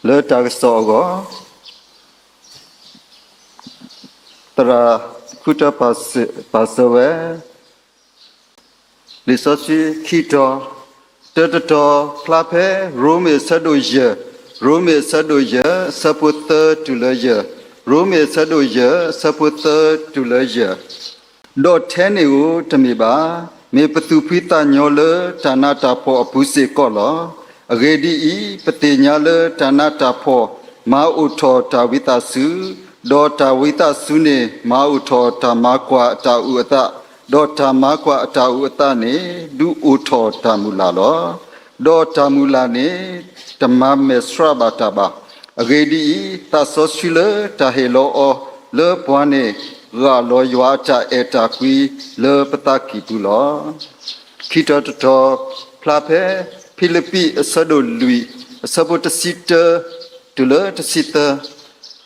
လၢတၢ်ကစီၣ်အဂီၢ်, သရၣ်ဃုထၢပာ်စၢၤဝဲ လံာ်စီဆှံခံတီၤ, တၢတတီၤဖျါဖဲ ရိမ့ၤအဆၢဒိၣ်ယဲၢ်, ရိမ့ၤအဆၢဒိၣ်ယဲၢ် အဆၢဖိသၢတုၤလၢယဲၢ်, ရိမ့ၤအဆၢဒိၣ်ယဲၢ် အဆၢဖိသၢတုၤလၢယဲၢ်. ဒီးထဲန့ၣ်ဧိၤတမ့ၢ်ဘၣ်, မ့ၢ်ပသူၣ်ဖှံသးညီလၢတၢ်နးတၢ်ဖှီၣ်အပူၤစ့ၢ်ကီးလီၤ. အဂ့ၢ်ဒ်အံၤ, ပသ့ၣ်ညါလၢတၢ်နးတၢ်ဖှီၣ် မၤအိၣ်ထီၣ်တၢ်ဝံသးစူၤ, ဒီးတၢ်ဝံသးစူၤန့ၣ် မၤအိၣ်ထီၣ်တၢ်မၤကွၢ်အတၢ်အိၣ်အသး, ဒီးတၢ်မၤကွၢ်အတၢ်အိၣ်အသးန့ၣ် ဒုးအိၣ်ထီၣ်တၢ်မုၢ်လၢ်လီၤ. ဒီးတၢ်မုၢ်လၢ်န့ၣ် တမၤမဲာ်ဆှးဘၣ်တၢ်ဘၣ်. အဂ့ၢ်ဒ်အံၤ, သးစီဆှံလၢတၢ်ဟ့ၣ်လီၤအီၤလၢပှၤန့ၣ် ဂာ်လီၤယွၤအတၢ်အဲၣ်တၢ်ကွံလၢပသးကံၢ်ပူၤလီၤ. ခံတီၤတတီၤဖျါဖဲ ဖံလံးပံးအဆၢဒိၣ်လွံၢ် အဆၢဖိတဆံတၢ တုၤလၢတဆံသၢ,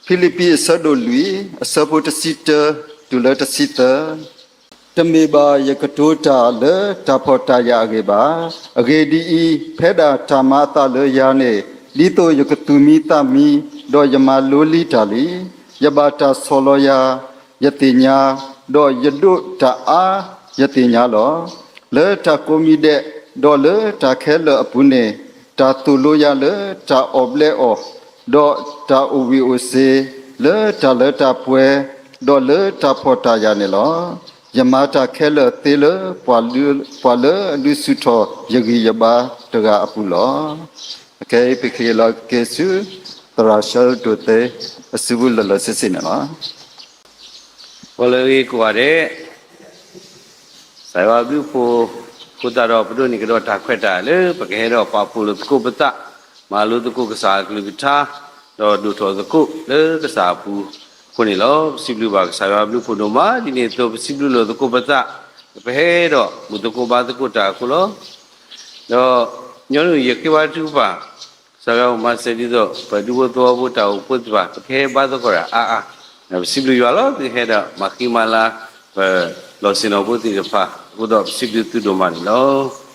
ဖံလံးပံးအဆၢဒိၣ်လွံၢ် အဆၢဖိတဆံတၢ တုၤလၢတဆံသၢ. တမ့ၢ်ဘၣ်ယကတိၤတၢ်လၢတၢ်ဖှီၣ်တၢ်ယာ်အဂ့ၢ်ဘၣ်. အဂ့ၢ်ဒ်အံၤ, ဖဲဒၣ်တၢ်မၤအသးလၢယၤန့ၣ်, ဒ်သိးယကသူၣ်မံသးမံ, ဒီးယမၤလိလံတၢ်လံ. ယဘၣ်တၢ်ဆီၣ်လီၤယၤ ယသ့ၣ်ညါ, ဒီးယဒိးတၢ်အါ ယသ့ၣ်ညါလီၤ. လၢတၢ်ကိးမံၤဒဲး, ဒီးလၢတၢ်ခဲလၢာ်အပူၤန့ၣ်, တၢ်သိၣ်လိယၤလၢတၢ်အီၣ်ဘျဲအီၣ်, ဒီးတၢ်အိၣ်ဝံၣ်အိၣ်စ့ၤ, လၢတၢ်လၢတၢ်ပှဲၤ, ဒီးလၢတၢ်ဖှီၣ်တၢ်ယာ်န့ၣ်လီၤ. ယမၤတၢ်ခဲလၢာ်သ့လၢ ပှၤလၢအဒုးဆူၣ်ထီၣ်ယဂံၢ်ယဘါတဂၤအပူၤလီၤ. အခဲအံၤပကဟ့ၣ်လီၤက့ၤဆူ သရၣ်ဆၢတိၢ်သ့ အစုပူၤလၢာ်လၢာ်ဆ့ဆ့န့ၣ်လီၤ. ပှၤလၢအဂ့ၤကိးဂၤဒဲး, ကစၢ်ယွၤအဘျုးအဖှိၣ်အဃိသတးဒီး ပဒိးန့ၢ်ကဒီးတၢ်ခွဲးတၢ်ယာ်လၢ ပကဟဲဒီးပာ်ဖှိၣ်လိာ်သကိးပသး, မၤလိသကိးကစၢ်အကလုၢ်ကထါ, ဒီးဒိၣ်ထီၣ်သကိးလၢကစၢ်အပူၤအဃိန့ၣ်လီၤ. ပစံးဘျုးဘၣ်ကစၢ်ယွၤအဘျုးအဖှိၣ်ဒိၣ်မး, ဒ်န့ၣ်အသိးပစံးဘျုးလိာ်သကိးပသး, ပဟဲဒီးမၤသကိးဘါသကိးတၢ်အဃိလီၤ. ဒီးညီနုၢ်ယဃ့ဘါထုကဖၣ် ကစၢ်ယွၤကမၤစၢၤဒ်သိး ပဒူဖိသဝီဖိတၢ်အိၣ်ဖှိၣ်သ့ၣ်တဖၣ် ပကဟဲဘါသကိးတၢ်အါအါ, ပစံးဘျုးယွၤလီၤ. သုဟဲဒီးမၤဃံမၤလၤ ပလီၢ်ဆ့ၣ်နီၤဖိသ့ၣ်တဖၣ်အဃိဒီး ပစံးဘျုးသုဒိၣ်မးန့ၣ်လီၤ.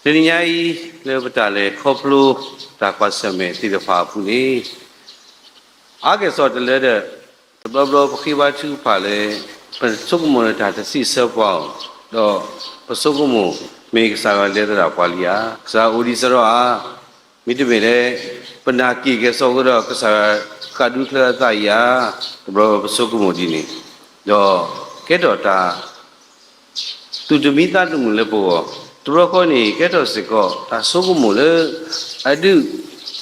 တနံၤညါအံၤ လၢပတၢ်လဲၤခီဖျိတၢ်ကွၢ်ဆၢၣ်မဲာ်သ့ၣ်တဖၣ်အပူၤန့ၣ် အါကဲၣ်ဆိးတလၢဒီး တဘျီဘျီပဃ့ဘါထုကဖၣ်လၢ ပဆိကမိၣ်လၢတၢ်တဆံးဆၢပှၤအီၤ, ဒီးပဆိကမိၣ်မ့ၢ်ကစၢ်ယွၤလဲၤသဒၣ်ပှၤလံဧါ, ကစၢ်ယွၤအိၣ်ဒံးစ့ၢ်ကီးဧါ, မ့တမ့ၢ်လၢ ပနာ်က့ၣ်ကဲၣ်ဆိးအဃိဒီး ကစၢ်ယွၤဃၣ်ဒူချၢအသးအံၤဧါ, တဘျီဘျီပဆိကမိၣ်ဒ်န့ၣ်, ဒီးကဲထီၣ်တၢ် သူၣ်တမံသးတမုာ်လၢပဂီၢ်, တဘျီဃီန့ၣ် ကဲထီၣ်စ့ၢ်ကီး တၢ်ဆိကမိၣ်လၢ အဒုး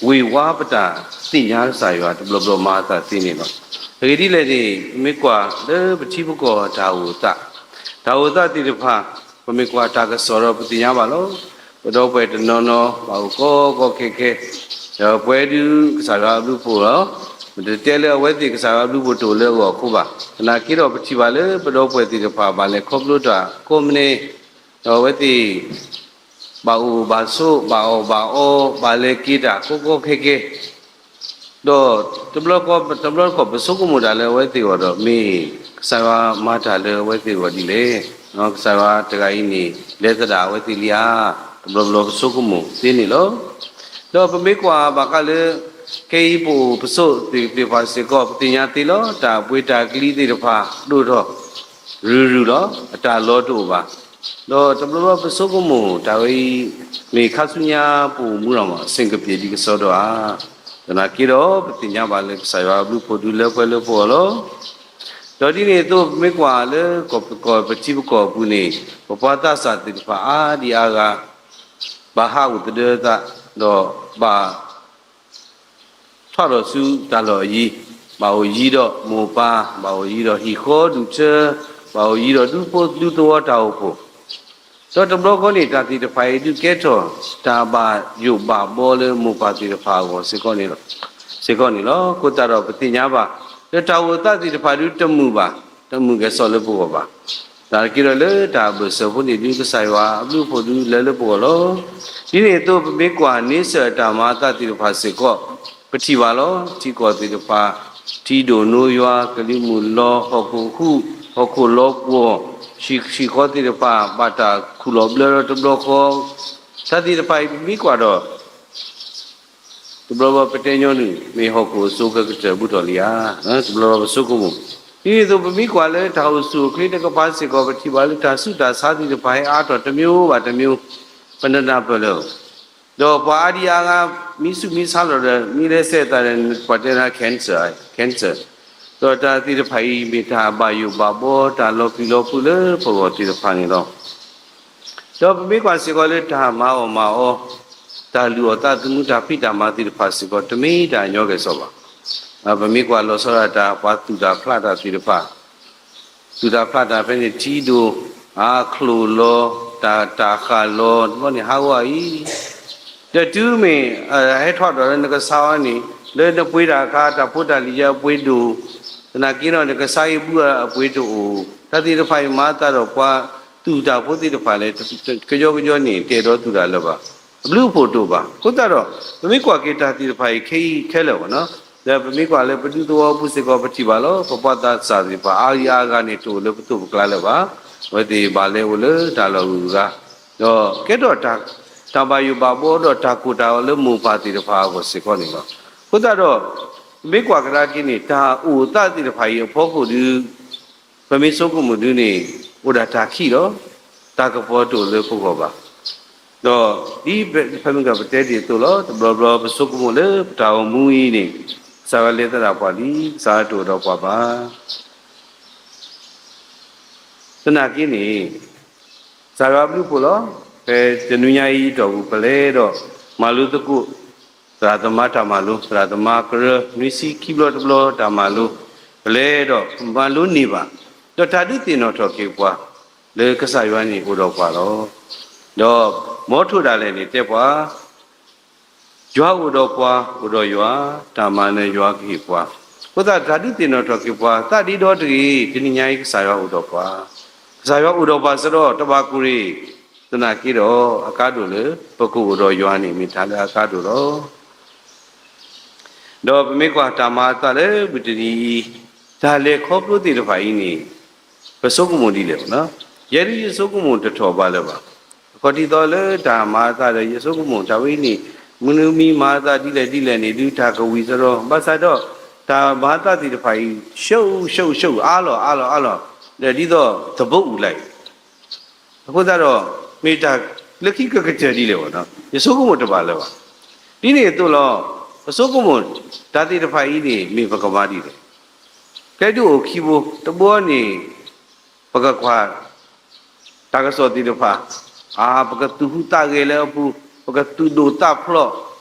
ဝ့ၢ်ဝါပတၢ်သ့ၣ်ညါကစၢ်ယွၤ တဘျီဘျီမၤအသးသ့န့ၣ်လီၤ. အဂ့ၢ်ဒ်လဲၣ်န့ၣ် ပမ့ၢ်ကွၢ်လၢပထံပကီၢ်တၢ်အိၣ်သး, တၢ်အိၣ်သးသ့ၣ်တဖၣ် ပမ့ၢ်ကွၢ်တၢ်ကစီၣ်ဒီးပသ့ၣ်ညါဘၣ်လီၤ. ပဒီပုၢ်ဝဲၢ်တနီၤနီၤ ဘၣ်အိၣ်ကီကီခဲခဲ ဒီးပှဲၤဒုးကစၢ်ယွၤအဘျုးအဖှိၣ်လီၤ. ပတတဲလၢအဝဲသ့ၣ်ကစၢ်ယွၤအဘျုးအဖှိၣ်တအိၣ်လၢအဂီၢ်အဃိဘၣ်. သနာ်က့ဒီးပထံၣ်ဘၣ်လၢပဒီပုၢ်ဝဲၢ်သ့ၣ်တဖၣ် ဘၣ်လဲၤခီဖျိတၢ်ကိးမံၤဒဲး, ဒီးအဝဲသ့ၣ် ဘၣ်အိၣ်ဘၣ်ဆိး ဘၣ်အီၣ်ဘၣ်အီ ဘၣ်လဲၤက့ၤတၢ်ကီကီခဲခဲ ဒီးတဘျီတခီၣ် ပဆိကမိၣ်တၢ်လၢအဝဲသ့ၣ်အဂီၢ်ဒီး မ့ၢ်ကစၢ်ယွၤမၤတၢ်လၢအဝဲသ့ၣ်အဂီၢ်ဒ်လဲၣ်. ကစၢ်ယွၤတဂၤအံၤန့ၣ် လဲၤသဒၣ်အဝဲသ့ၣ်လံဧါ, တဘျီဘျီပဆိကမိၣ်သ့န့ၣ်လီၤ. ဒီးပမ့ၢ်ကွၢ်ဘၣ်ဃးလၢ ခဲအံၤပအိၣ်ပဆိးသ့ၣ်တဖၣ်စ့ၢ်ကီး ပသ့ၣ်ညါသ့လီၤ. တၢ်ပှ့ၤတၢ်ကလံၤသ့ၣ်တဖၣ်ဒိၣ်ထီၣ် ရုၢ်ရုၢ်လီၤ. အတၢ်လီၤတအိၣ်ဘၣ်. ဒီးတဘျီဘျီပဆိကမိၣ်တၢ်ဝဲအံၤ မ့ၢ်ခါဆူညါပအိၣ်မူလီၤမး အဆင်ကပျဲးဒ်ကစီဒီဧါ. သနာ်က့ဒီး ပသ့ၣ်ညါဘၣ်လၢကစၢ်ယွၤအဘျုးအဖှိၣ်ဒုးလၢပှဲၤလၢပဂီၢ်လီၤ. ဒီးဒ်န့ၣ်အသိး ပမ့ၢ်ကွၢ်လၢကီၢ်ပကီၢ်ပထံပကီၢ်အပူၤန့ၣ် ပပှၤသးစၢ်သ့ၣ်တဖၣ်အါဒံအါဂၤ ဘၣ်ဟးအိၣ်သဒၢသး ဒီးဘၣ် ထီၣ်ဒီးဆူတၢ်လီၢ်အယံၤ, ဘၣ်အိၣ်ယံၤဒီးမိၢ်ပၢ်, ဘၣ်အိၣ်ယံၤဒီးဟံၣ်ဃီဒူၣ်ထၢ, ဘၣ်အိၣ်ယံၤဒီးဒူဖိဒူသဝီတၢ်အိၣ်ဖှိၣ်, ဒီးတဘျီဃီန့ၣ် တၢ်သ့ၣ်တဖၣ်အံၤဒုးကဲထီၣ် တၢ်ဘၣ်ယိၣ်ဘၣ်ဘီလၢမိၢ်ပၢ်သ့ၣ်တဖၣ်အဂီၢ်စ့ၢ်ကီးန့ၣ်လီၤ. စ့ၢ်ကီးန့ၣ်လီၤ. အဃိသတးဒီးပသ့ၣ်ညါဘၣ် လၢတၢ်အိၣ်သးသ့ၣ်တဖၣ်ဒုးတမုာ်ဘၣ်, တမုာ်ကဲၣ်ဆိးလၢပဂီၢ်ဘၣ်. သနာ်က့ဒီးလၢတၢ်ဘၢၣ်စၢၤဖိန့ၣ်ဒုး ကစၢ်ယွၤအဘျုးအဖှိၣ်ဒုးလၢလၢပဂီၢ်လီၤ. ဒ်န့ၣ်အသိး ပမ့ၢ်ကွၢ်န့ဆၢၣ်အတၢ်မၤအသးသ့ၣ်တဖၣ်စ့ၢ်ကီး ပထံၣ်ဘၣ်လီၤ. ထံကီၢ်သ့ၣ်တဖၣ်, ထံဒိၣ်နိယွၤ, ကလံၤမုၢ်လီၤ, ဟီၣ်ခိၣ်ဟူး, ဟီၣ်ခိၣ်လီၤပှီၢ်, ဟံၣ်ဃီသ့ၣ်တဖၣ် ဘၣ်တၢ်ခူၣ်လီၤဘျၢလီၤတဘျီဃီ, တၢ်သ့ၣ်တဖၣ်အံၤပမ့ၢ်ကွၢ်ဒီး တဘျီဘျီပတဲညီနုၢ် မ့ၢ်ဟီၣ်ခိၣ်အစိၤကကတၢၢ်ဘူးထီၣ်လံဧါ. တဘျီဘျီပဆိကမိၣ်, ဒ်န့ၣ်အသိး ပမ့ၢ်ကွၢ်လၢတၢ်အိၣ်ဆူၣ်အိၣ်ချ့တကပၤစ့ၢ်ကီး ပထံၣ်ဘၣ်လၢတၢ်ဆူးတၢ်ဆါသ့ၣ်တဖၣ်ဟဲအါထီၣ်တမျိုးဘၣ်တမျိုး, ပနနၢ်ပၢၢ်လၢ ဒီးပှၤအါဒံအါဂၤ မံဆူၣ်မံဆါလီၤဒီး မံလဲစဲးသးဒီး ပှၤတဲဒၣ် cancer, cancer, ဒီးတၢ်သ့ၣ်တဖၣ်အံၤ မ့ၢ်တၢ်ဘၣ်ယိၣ်ဘၣ်ဘီ တၢ်လီၤပျံၤလီၤဖုးလၢပဂီၢ်သ့ၣ်တဖၣ်န့ၣ်လီၤ. ဒီးပမ့ၢ်ကွၢ်စ့ၢ်ကီးလၢတၢ်မၤအီၣ်မၤအီ, တၢ်လုၢ်အီၣ်သးသမူ တၢ်ဖံးတၢ်မၤသ့ၣ်တဖၣ်စ့ၢ်ကီး တမ့ၢ်တၢ်ညီကဲၣ်ဆိးဘၣ်. ပမ့ၢ်ကွၢ်လီၤဆီဒၣ်တၢ် ပှၤသူၣ်တၢ်ဖျးတၢ်သ့ၣ်တဖၣ် သူၣ်တၢ်ဖျးတၢ်ဖဲန့ၣ် ထံဒိၣ်, အချိၣ်လီၤ, တၢ်တၢ်ဃၣ်လီၤ တဘျီန့ၣ်ဟးဂီၤအံၤ, ဒီးတုၤမ့ၢ် ဟဲထီၣ်ဒီးလၢနကဆါအီၤန့ၣ် လၢနပှ့ၤတၢ်အခါ တၢ်ဖိတၢ်လံၤယဲအပှ့ၤဒိၣ်, သနာ်က့ဒီး နကဆါအံၤဘုအပှ့ၤတအိၣ်, တၢ်သ့ၣ်တဖၣ်အံၤမၤအသးဒီးပှၤသူၣ်တၢ်ဖိသ့ၣ်တဖၣ်လဲၣ် ကယီကယီန့ၣ် တအဲၣ်ဒိးသူၣ်တၢ်လၢၤဘၣ်, အဘျုးအဖှိၣ်တအိၣ်ဘၣ်. အဃိသတးဒီး ပမ့ၢ်ကွၢ်က့ၤတၢ်သ့ၣ်တဖၣ်အံၤ ခဲအံၤခဲလၢာ်ဘၣ်နီၤ, ဒီးပမ့ၢ်ကွၢ်လၢပဒူသဝီပူၤစ့ၢ်ကီး ပထံၣ်ဘၣ်လီၤ. ပပှၤသးစၢ်သ့ၣ်တဖၣ် အါဂံၢ်အါဂၤန့ၣ် တအိၣ်လၢပသိးပကျါလၢၤဘၣ်. အဝဲသ့ၣ်ဘၣ်လဲၤအိၣ်လၢတၢ်လီၢ်အဂုၤအဂၤ, ဒီးကဲထီၣ်တၢ်ဘၣ်ယိၣ်ဘၣ်ဘီဒီးတၢ်ကိၢ်တၢ်ဂီၤလၢမိၢ်ပၢ်သ့ၣ်တဖၣ်အဂီၢ်စ့ၢ်ကီးန့ၣ်လီၤ. အဃိသတးဒီး ပမ့ၢ်ကွၢ်ကဒါက့ၤန့ၣ် တၢ်အိၣ်သးသ့ၣ်တဖၣ်အံၤအဖီခိၣ်ဒုး ပမ့ၢ်ဆိကမိၣ်ဒုးန့ၣ် အိၣ်ဒၣ်တၢ်ခံးလီၤ. တၢ်ကပီၤတအိၣ်လၢပဂီၢ်ဘၣ်. ဒီးဒ်ဖဲမုၢ်ဂၤပတဲဒ်သိးလီၤ, တဘျီဘျီပဆိကမိၣ်လၢပတၢ်အိၣ်မူအံၤန့ၣ် ကစၢ်ယွၤလဲၤသဒၣ်ပှၤလံ, ကစၢ်ယွၤတအိၣ်ဒီးပှၤဘၣ်. သနာ်က့န့ၣ် ကစၢ်ယွၤဘျုးဖှိၣ်လီၤ. ဖဲတနွံညါအံၤအတီၢ်ပူၤ ပလဲၤဒီးမၤလိသကိး သရၣ်သမါတၢ်မၤလိ, သရၣ်သမါကရၢ နွံဆံခံဘျီတဘျီတၢ်မၤလိ, ပလဲၤဒီးမၤလိန့ၢ်ဘၣ်, ဒီးတၢ်ဒုးသ့ၣ်နီၣ်ထီၣ်က့ၤပှၤ လၢကစၢ်ယွၤန့ၣ်အိၣ်ဒီးပှၤလီၤ. ဒီးမ်ထိၣ်ဒၣ်လဲာ်န့ၣ်တဲပှၤ ယွၤအိၣ်ဒီးပှၤ, အိၣ်ဒီးယွၤ, တၢ်မၤနၢၤယွၤကဟ့ၣ်ပှၤ, အဃိသတးတၢ်ဒုးသ့ၣ်နီၣ်ထီၣ်က့ၤပှၤ သးဒ့ဒီတဂ့ၤ, တနံၤညါအံၤကစၢ်ယွၤအိၣ်ဒီးပှၤ, ကစၢ်ယွၤအိၣ်ဒီးပှၤစ့ၢ်ဒီး တဘၣ်ကိၢ်ရ့ၣ်, သနာ်က့ဒီး အကါဒိၣ်လၢ ပကအိၣ်ဒီးယွၤန့ၣ် မ့ၢ်တၢ်လၢအကါဒိၣ်လီၤ. ဒီးပမ့ၢ်ကွၢ်တၢ်မၤအသးလၢမုၢ်တနံၤအံၤ, တၢ်လဲၤခီဖျိသ့ၣ်တဖၣ်အံၤန့ၣ် ပဆိကမိၣ်ဒ်လဲၣ်, ယဲဒၣ်ယဆိကမိၣ်တထီၣ်ဘၣ်လၢၤဘၣ်. အခီၣ်ထံးသီလၢတၢ်မၤအသးဒီး ယဆိကမိၣ်တၢ်ဝဲအံၤန့ၣ် မနုၤမံၤမၤအသးဒ်လဲၣ်ဒ်လဲၣ်န့ၣ် ဒုးတၢ်ကဝံၤစ့ၢ်ဒီး ဘၣ်ဆၣ်ဒီး တၢ်မၤအသးသ့ၣ်တဖၣ်အံၤ ရှုပ်ရှုပ်ရှုပ် အါလီၤအါလီၤအါလီၤ, ဒီးဒ်သိးသဘိအူၣ်လၢ်အံၤ အဃိသတးဒီး မ့ၢ်တၢ်လၢခံကကတၢၢ်ဒ်လဲၣ်ဘၣ်, ယဆိကမိၣ်တဘၣ်လၢၤဘၣ်. ဒ်န့ၣ်အသိးလီၤ, ပဆိကမိၣ်တၢ်သ့ၣ်တဖၣ်အံၤန့ၣ် မ့ၢ်ပကမၤဒ်လဲၣ်. ဖဲဒုးအိၣ်ခံဘိ, တဘိန့ၣ် ပကကွၢ် တၢ်ကစီၣ်သ့ၣ်တဖၣ်, အါ ပကသူၣ်ဟူးသးဂဲၤလၢအပူၤ, ပကသူၣ်ဒိၣ်သးဖျိး,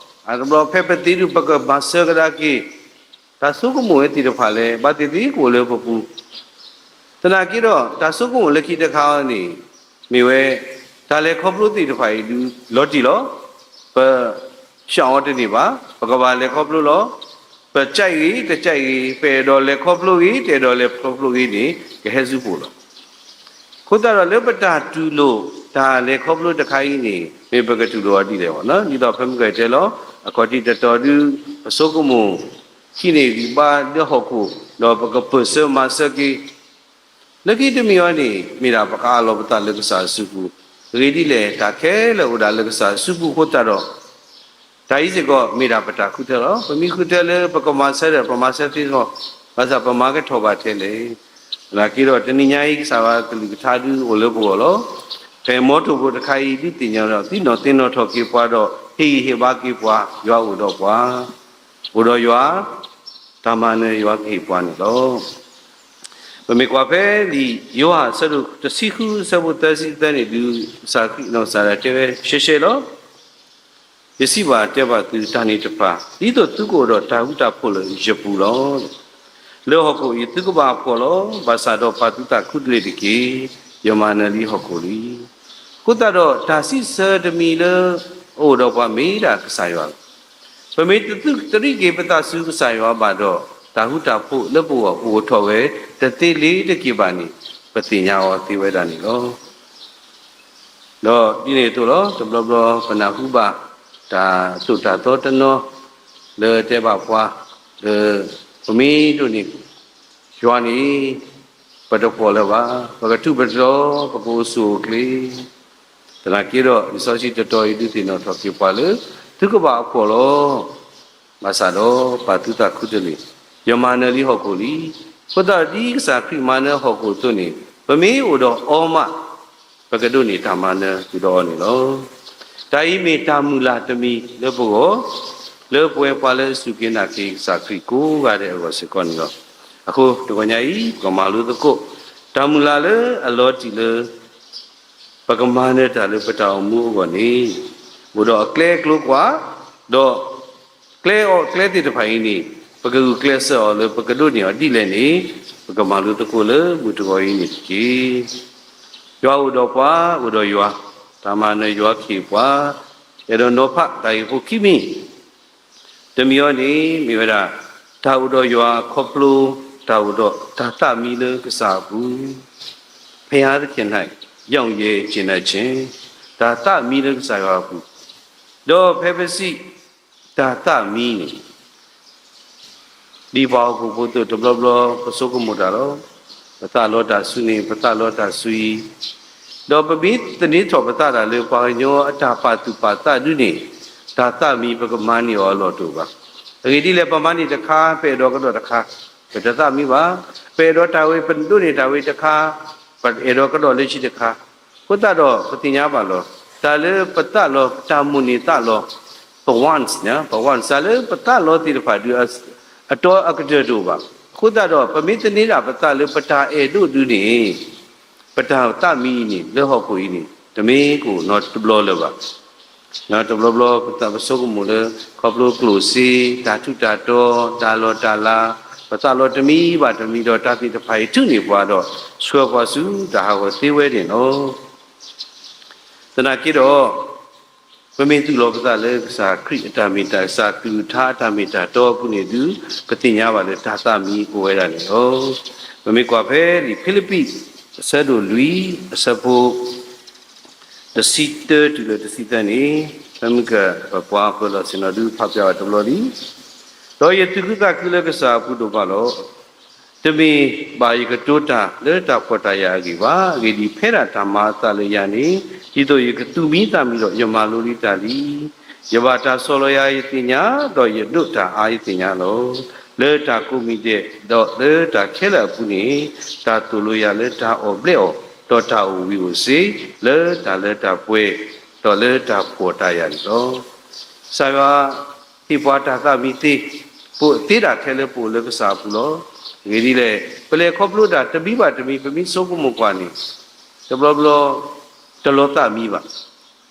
အတဘျီဖဲပသ့ဒုး ပကမၤစၢၤကဒါက့ၤ, တၢ်ဆိကမိၣ်ဝဲသ့ၣ်တဖၣ်လၢ ဘၣ်သ့ၣ်သ့ၣ်ကအိၣ်လၢပပူၤ သနာ်က့ဒီး တၢ်ဆိကမိၣ်လၢခံတခါန့ၣ် မ့ၢ်ဝဲ တၢ်လဲၤခီဖျိသ့ၣ်တဖၣ်အံၤဒုး လီၤတံၢ်လီၤ. ပ ရှောင်အီၤတန့ၢ်ဘၣ်, ပကဘၣ်လဲၤခီဖျိလီၤ. ပကြိုက်ဂ့ၤ တကြိုက်ဂ့ၤ, ပအဲၣ်ဒိးလဲၤခီဖျိဂ့ၤ တအဲၣ်ဒိးလဲၤခီဖျိဂ့ၤန့ၣ် ကဟဲဆူပိာ်လီၤ. အဃိသတးဒီးလၢပတၢ်တူၢ်လိာ် တၢ်လဲၤခီဖျိတခါအံၤန့ၣ် မ့ၢ်ပကတူၢ်လိာ်အီၤဒ်လဲၣ်ဘၣ်. ဒ်သိးဖဲမုၢ်ဂီၤတဲလီၤ, အခီၣ်ထံးတတီၤဒုး ပဆိကမိၣ် ဟံးန့ၢ်ဂံၢ်ဘါလၢဟီၣ်ခိၣ်, ဒီးပကပၢၢ်ဆၢမၤစၢၤက့ၤ လၢခံတမံၤအံၤန့ၣ် မ့ၢ်ဒၣ်ပကအးလီၤပသးလၢကစၢ်အစုပူၤ, အဂ့ၢ်ဒ်လဲၣ် တၢ်ခဲလၢာ်အိၣ်ဒၣ်လၢကစၢ်အစုပူၤအဃိသတးဒီး, တၢ်အံၤစ့ၢ်ကီး မ့ၢ်ဒၣ်ပတၢ်ဃုထၢလီၤ. ပမ့ၢ်ဃုထၢလၢပကမၤစၢၤဒီး ပမၤစၢၤသ့လီၤ, ဘၣ်ဆၣ်ပမၤကထီၣ်ဘၣ်ထဲလဲၣ်. သနာ်က့ဒီး တနံၤညါအံၤ ကစၢ်ယွၤကလုၢ်ကထါဒုးအိၣ်လၢပဂီၢ်လီၤ. ဖဲမီထိၣ်ဖိတခါအံၤ ဒုးသ့ၣ်ညါဒီး သ့ၣ်နီၣ်သ့ၣ်နီၣ်ထီၣ်က့ၤပှၤဒီး ဟ့ၣ်ဂံၢ်ဟ့ၣ်ဘါက့ၤပှၤ, ယွၤအိၣ်ဒီးပှၤ, အိၣ်ဒီးယွၤ, တၢ်မၤနၢၤယွၤကဟ့ၣ်ပှၤန့ၣ်လီၤ. ပမ့ၢ်ကွၢ်ဖဲလံာ်ယိၤဟၣ်အဆၢဒိၣ်တဆံဃု အဆၢဖိသၢဆံသၢန့ၣ်ဒုး ကစၢ်ခရံာ်နီၢ်ကစၢ်ဒၣ်တဲဝဲရှဲရှဲလီၤ. ယစံးဘၣ်တဲဘၣ်သုတၢ်န့ၣ်တဖၣ် ဒ်သိးသုကအိၣ်ဒီးတၢ်ဃူတၢ်ဖိးလၢယပူၤလီၤ. လၢဟီၣ်ခိၣ်အံၤ သုကဘၣ်အဖှီၣ်လီၤ. ဘၣ်ဆၣ်ဒီးပာ်သုသးခူတလ့ၢ်တက့ၢ်. ယမၤနၢၤလံဟီၣ်ခိၣ်လံ. အဃိသတးဒီး တၢ်စံးဆၢတမံၤလၢအအိၣ်ဒီးပှၤမ့ၢ်ဒၣ်ကစၢ်ယွၤလီၤ. ပမ့ၢ်တသုတရံးက့ၤပသးဆူကစၢ်ယွၤဘၣ်ဒီး တၢ်ဃူတၢ်ဖိးလၢပဂီၢ်ကအိၣ်ထီၣ်ဝဲတသ့လ့ၤတက့ၢ်ဘၣ်န့ၣ် ပသ့ၣ်ညါအီၤသ့ဝဲဒၣ်န့ၣ်လီၤ. ဒီးဒ်န့ၣ်အသိးလီၤ, တဘျီဘျီပနၢ်ဟူဘၣ် တၢ်သိၣ်တၢ်သီတနီၤ လၢတဲဘၣ်ပှၤ လၢ ပမ့ၢ်ဒိးန့ၢ် ယွၤန့ၣ် ပတဖှီၣ်လၢၤဘၣ်, ပကထူးပတီၤ ပကအိၣ်ဆူၣ်အိၣ်ချ့, သနာ်က့ဒီး လံာ်စီဆှံတတီၤအံၤ ဒုးသ့ၣ်နီၣ်ထီၣ်က့ၤပှၤလၢ သုကဘၣ်အဖှီၣ်လီၤ. ဘၣ်ဆၣ်ဒီးပာ်သုသးခူတလ့ၢ်, ယမၤနၢၤလံဟီၣ်ခိၣ်လံ. အဃိသတးဒီးဒ်ကစၢ်ခရံာ်မၤနၢၤဟီၣ်ခိၣ်အသိးန့ၣ်, ပမ့ၢ်အိၣ်ဒီးအီမး, ပကဒိးန့ၢ်တၢ်မၤနၢၤသူၣ်ဒီးအီန့ၣ်လီၤ. တၢ်အံၤမ့ၢ်တၢ်မုၢ်လၢ်တမံၤလၢပဂီၢ်, လၢပဝဲပှၤလၢအစူၢ်က့ၤနာ်က့ၤကစၢ်ခရံာ်ကိးဂၤဒဲးအဂီၢ်စ့ၢ်ကီးန့ၣ်လီၤ. အဃိတဂီၤညါအံၤ ပကမၤလိသကိး တၢ်မုၢ်လၢ်လၢအလီၤတံၢ်လၢ ပကမၤနၢၤတၢ်လၢပတၢ်အိၣ်မူအဂီၢ်န့ၣ်, အိၣ်ဒီးအကျဲအကျိၤကွၢ်, ဒီးကျဲအီၤကျဲသ့ၣ်တဖၣ်အံၤန့ၣ်, ပကဂုာ်ကျဲးစၢးအီၤလၢပကဒိးန့ၢ်အီၤဒ်လဲၣ်န့ၣ်, ပကမၤလိသကိးလၢမုၢ်တဂီၤအံၤန့ၣ်တက့ၢ်. ယွၤအိၣ်ဒီးပှၤ, အိၣ်ဒီးယွၤ, တၢ်မၤနၢၤယွၤကဟ့ၣ်ပှၤ, အဲၣ်ဒိးနီၤဖးတၢ်ဂ့ၢ်ဖိခံမံၤ တမံၤအံၤန့ၣ် မ့ၢ်ဝဲဒၣ် တၢ်အိၣ်ဒီးယွၤခီဖျိ တၢ်အိၣ်ဒီးတၢ်သးမံလၢကစၢ်အပူၤ, ဖဲဟါသခ့ၣ်န့ၣ် ယီၣ်ယဲၢ်က့ၤနၢ်ဆ့ၣ်, တၢ်သးမံလၢကစၢ်ယွၤအပူၤ, ဒီးဖဲပစံး တၢ်သးမံန့ၣ် ဒ်ပှၤဟီၣ်ခိၣ်ဖိအသိးတဘျီဘျီ ပဆိကမိၣ်တၢ်လီၤ. ပသးလီတၢ်ဆူန့ၣ် ပသးလီတၢ်ဆူအံၤ, ဒီးပမ့ၢ်သန့ၤထီၣ်ပသးတၢ်လၢပှၤကညီအတၢ်ပာ်သူၣ်ပာ်သးဒုန့ၣ်, တၢ်သးမံပကမၤန့ၢ်အီၤအလီၢ်တအိၣ်ဘၣ်. အဂ့ၢ်ဒ်လဲၣ် ပမၤန့ၢ်တခါ ပအဲၣ်ဒိးကဒီးတခါ, ပတသးမံဘၣ်. ပအဲၣ်ဒိးတၢ်ဝဲ ပဒိးန့ၢ်တၢ်ဝဲတခါ, ပအဲၣ်ဒိးကဒီးလၢခံတခါ, အဃိသတးဒီး ပသ့ၣ်ညါဘၣ်လီၤ. တၢ်လၢပသးလီ တၢ်မိၣ်န့ၢ်သးလီ ပ wants န့ၣ်, ပ wants တၢ်လၢပသးလီသ့ၣ်တဖၣ်ဒု အတီအကတၢၢ်တအိၣ်ဘၣ်. အဃိသတးဒီး ပမ့ၢ်သန့ၤဒၣ်ပသးလၢပတၢ်အဲၣ်ဒိးဒုန့ၣ်, ပတၢ်သးမံအံၤန့ၣ် လၢဟီၣ်ခိၣ်အံၤန့ၣ် တမ့ၢ်ကအိၣ်နီတဘျီလၢၤဘၣ်. တဘျီဘျီ ပသးပဆိကမိၣ်လၢ ခီဖျိကျိၣ်စ့, တၢ်ထူးတၢ်တီၤ, တၢ်လီၢ်တၢ်လၤ, ပသးလီတမံၤဘၣ်တမံၤဒီး တၢ်သ့ၣ်တဖၣ်အံၤထုးန့ၢ်ပှၤဒီး ဆှၢပှၤဆူတၢ်ဟးဂီၤသ့ဝဲန့ၣ်လီၤ. သနာ်က့ဒီး ပမ့ၢ်သူၣ်လီၤပသးလၢကစၢ်ခရံာ်အတၢ်မ့ၢ်တၢ်, ကစၢ်ကလုၢ်ကထါအတၢ်မ့ၢ်တၢ်တီအပူၤန့ၣ်ဒု ပသ့ၣ်ညါဘၣ်လၢတၢ်သးမံအိၣ်ဝဲဒၣ်န့ၣ်လီၤ. ပမ့ၢ်ကွၢ်ဖဲလံာ်ဖံလံးပံး အဆၢဒိၣ်လွံၢ် အဆၢဖိ တဆံတၢတုၤလၢတဆံသၢန့ၣ်, ဖဲမုၢ်ကပပှၤပၢၤလီၢ်ဆ့ၣ်နီၤဒုဖးပၠးဝဲတဘျီလံ. ဒီးယသူၣ်ခုသးခုလၢကစၢ်အပူၤဒိၣ်မးလီၤ. တမ့ၢ်ဘၣ်ယကတိၤတၢ်လၢတၢ်ဖှီၣ်တၢ်ယာ်အဂ့ၢ်ဘၣ်. အဂ့ၢ်ဒ်အံၤ, ဖဲဒၣ်တၢ်မၤအသးလၢယၤန့ၣ်, ဒ်သိးယကသူၣ်မံသးမံဒီး ယမၤလိလံတၢ်လံ. ယဘၣ်တၢ်ဆီၣ်လီၤယၤယသ့ၣ်ညါ, ဒီးယဒိးတၢ်အါယသ့ၣ်ညါလီၤ. လၢတၢ်ကိးမံၤဒဲး, ဒီးလၢတၢ်ခဲလၢာ်အပူၤန့ၣ်, တၢ်သိၣ်လိယၤလၢတၢ်အီၣ်ဘျဲအီၣ်, ဒီးတၢ်အိၣ်ဝံၤအိၣ်စ့, လၢတၢ်လၢတၢ်ပှဲၤ, ဒီးလၢတၢ်ဖှီၣ်တၢ်ယာ်န့ၣ်လီၤ. ကစၢ်ယွၤဟ့ၣ်ပှၤတၢ်သးမံသ့, ပသ့ဒၣ်ထဲလၢပအိၣ်လၢကစၢ်အပူၤလီၤ. အဂ့ၢ်ဒ်လဲၣ်, ပလဲၤခီဖျိတၢ်တမံၤဘၣ်တမံၤ ပမ့ၢ်ဆိကမိၣ်ကွၢ်န့ၣ်, တဘျီဘျီ တလီၤသးမံဘၣ်.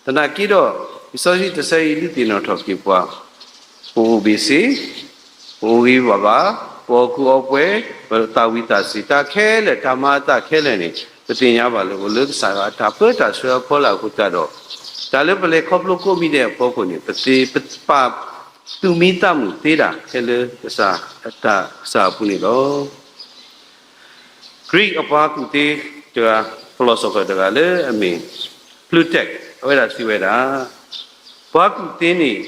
သနာ်က့ဒီး လံာ်စီဆှံတဆၢအံၤ ဒုးသ့ၣ်နီၣ်ထီၣ်က့ၤပှၤ, ပအိၣ်ဘ့ၣ်ဆ့, ပအိၣ်ဂ့ၤဘၣ်ဘၣ်, ပအီၣ်ကူအီပှဲၤ, ပသးဝံၣ်သးစ့ၤ, တၢ်ခဲလၢာ်, တၢ်မၤအသးခဲလၢာ်န့ၣ် ပသ့ၣ်ညါဘၣ်လၢ အိၣ်လၢကစၢ်ယွၤအတၢ်ပၢတၢ်ဆှၢအဖီလာ်အဃိသတးဒီး, တၢ်လၢပလဲၤခီဖျိကိးမံၤဒဲးအဖီခိၣ်န့ၣ် ပသ့ပပာ်သူၣ်မံသးမုာ်သ့ဒၣ်ထဲလၢကစၢ်အတၢ်ကစၢ်အပူၤန့ၣ်လီၤ. ကရံၣ်အပှၤကူၣ်သ့တဂၤ, philosopher တဂၤလၢအမ့ၢ် Plutarch အဝဲဒၣ်စံးဝဲဒၣ်, ပှၤကူၣ်သ့န့ၣ်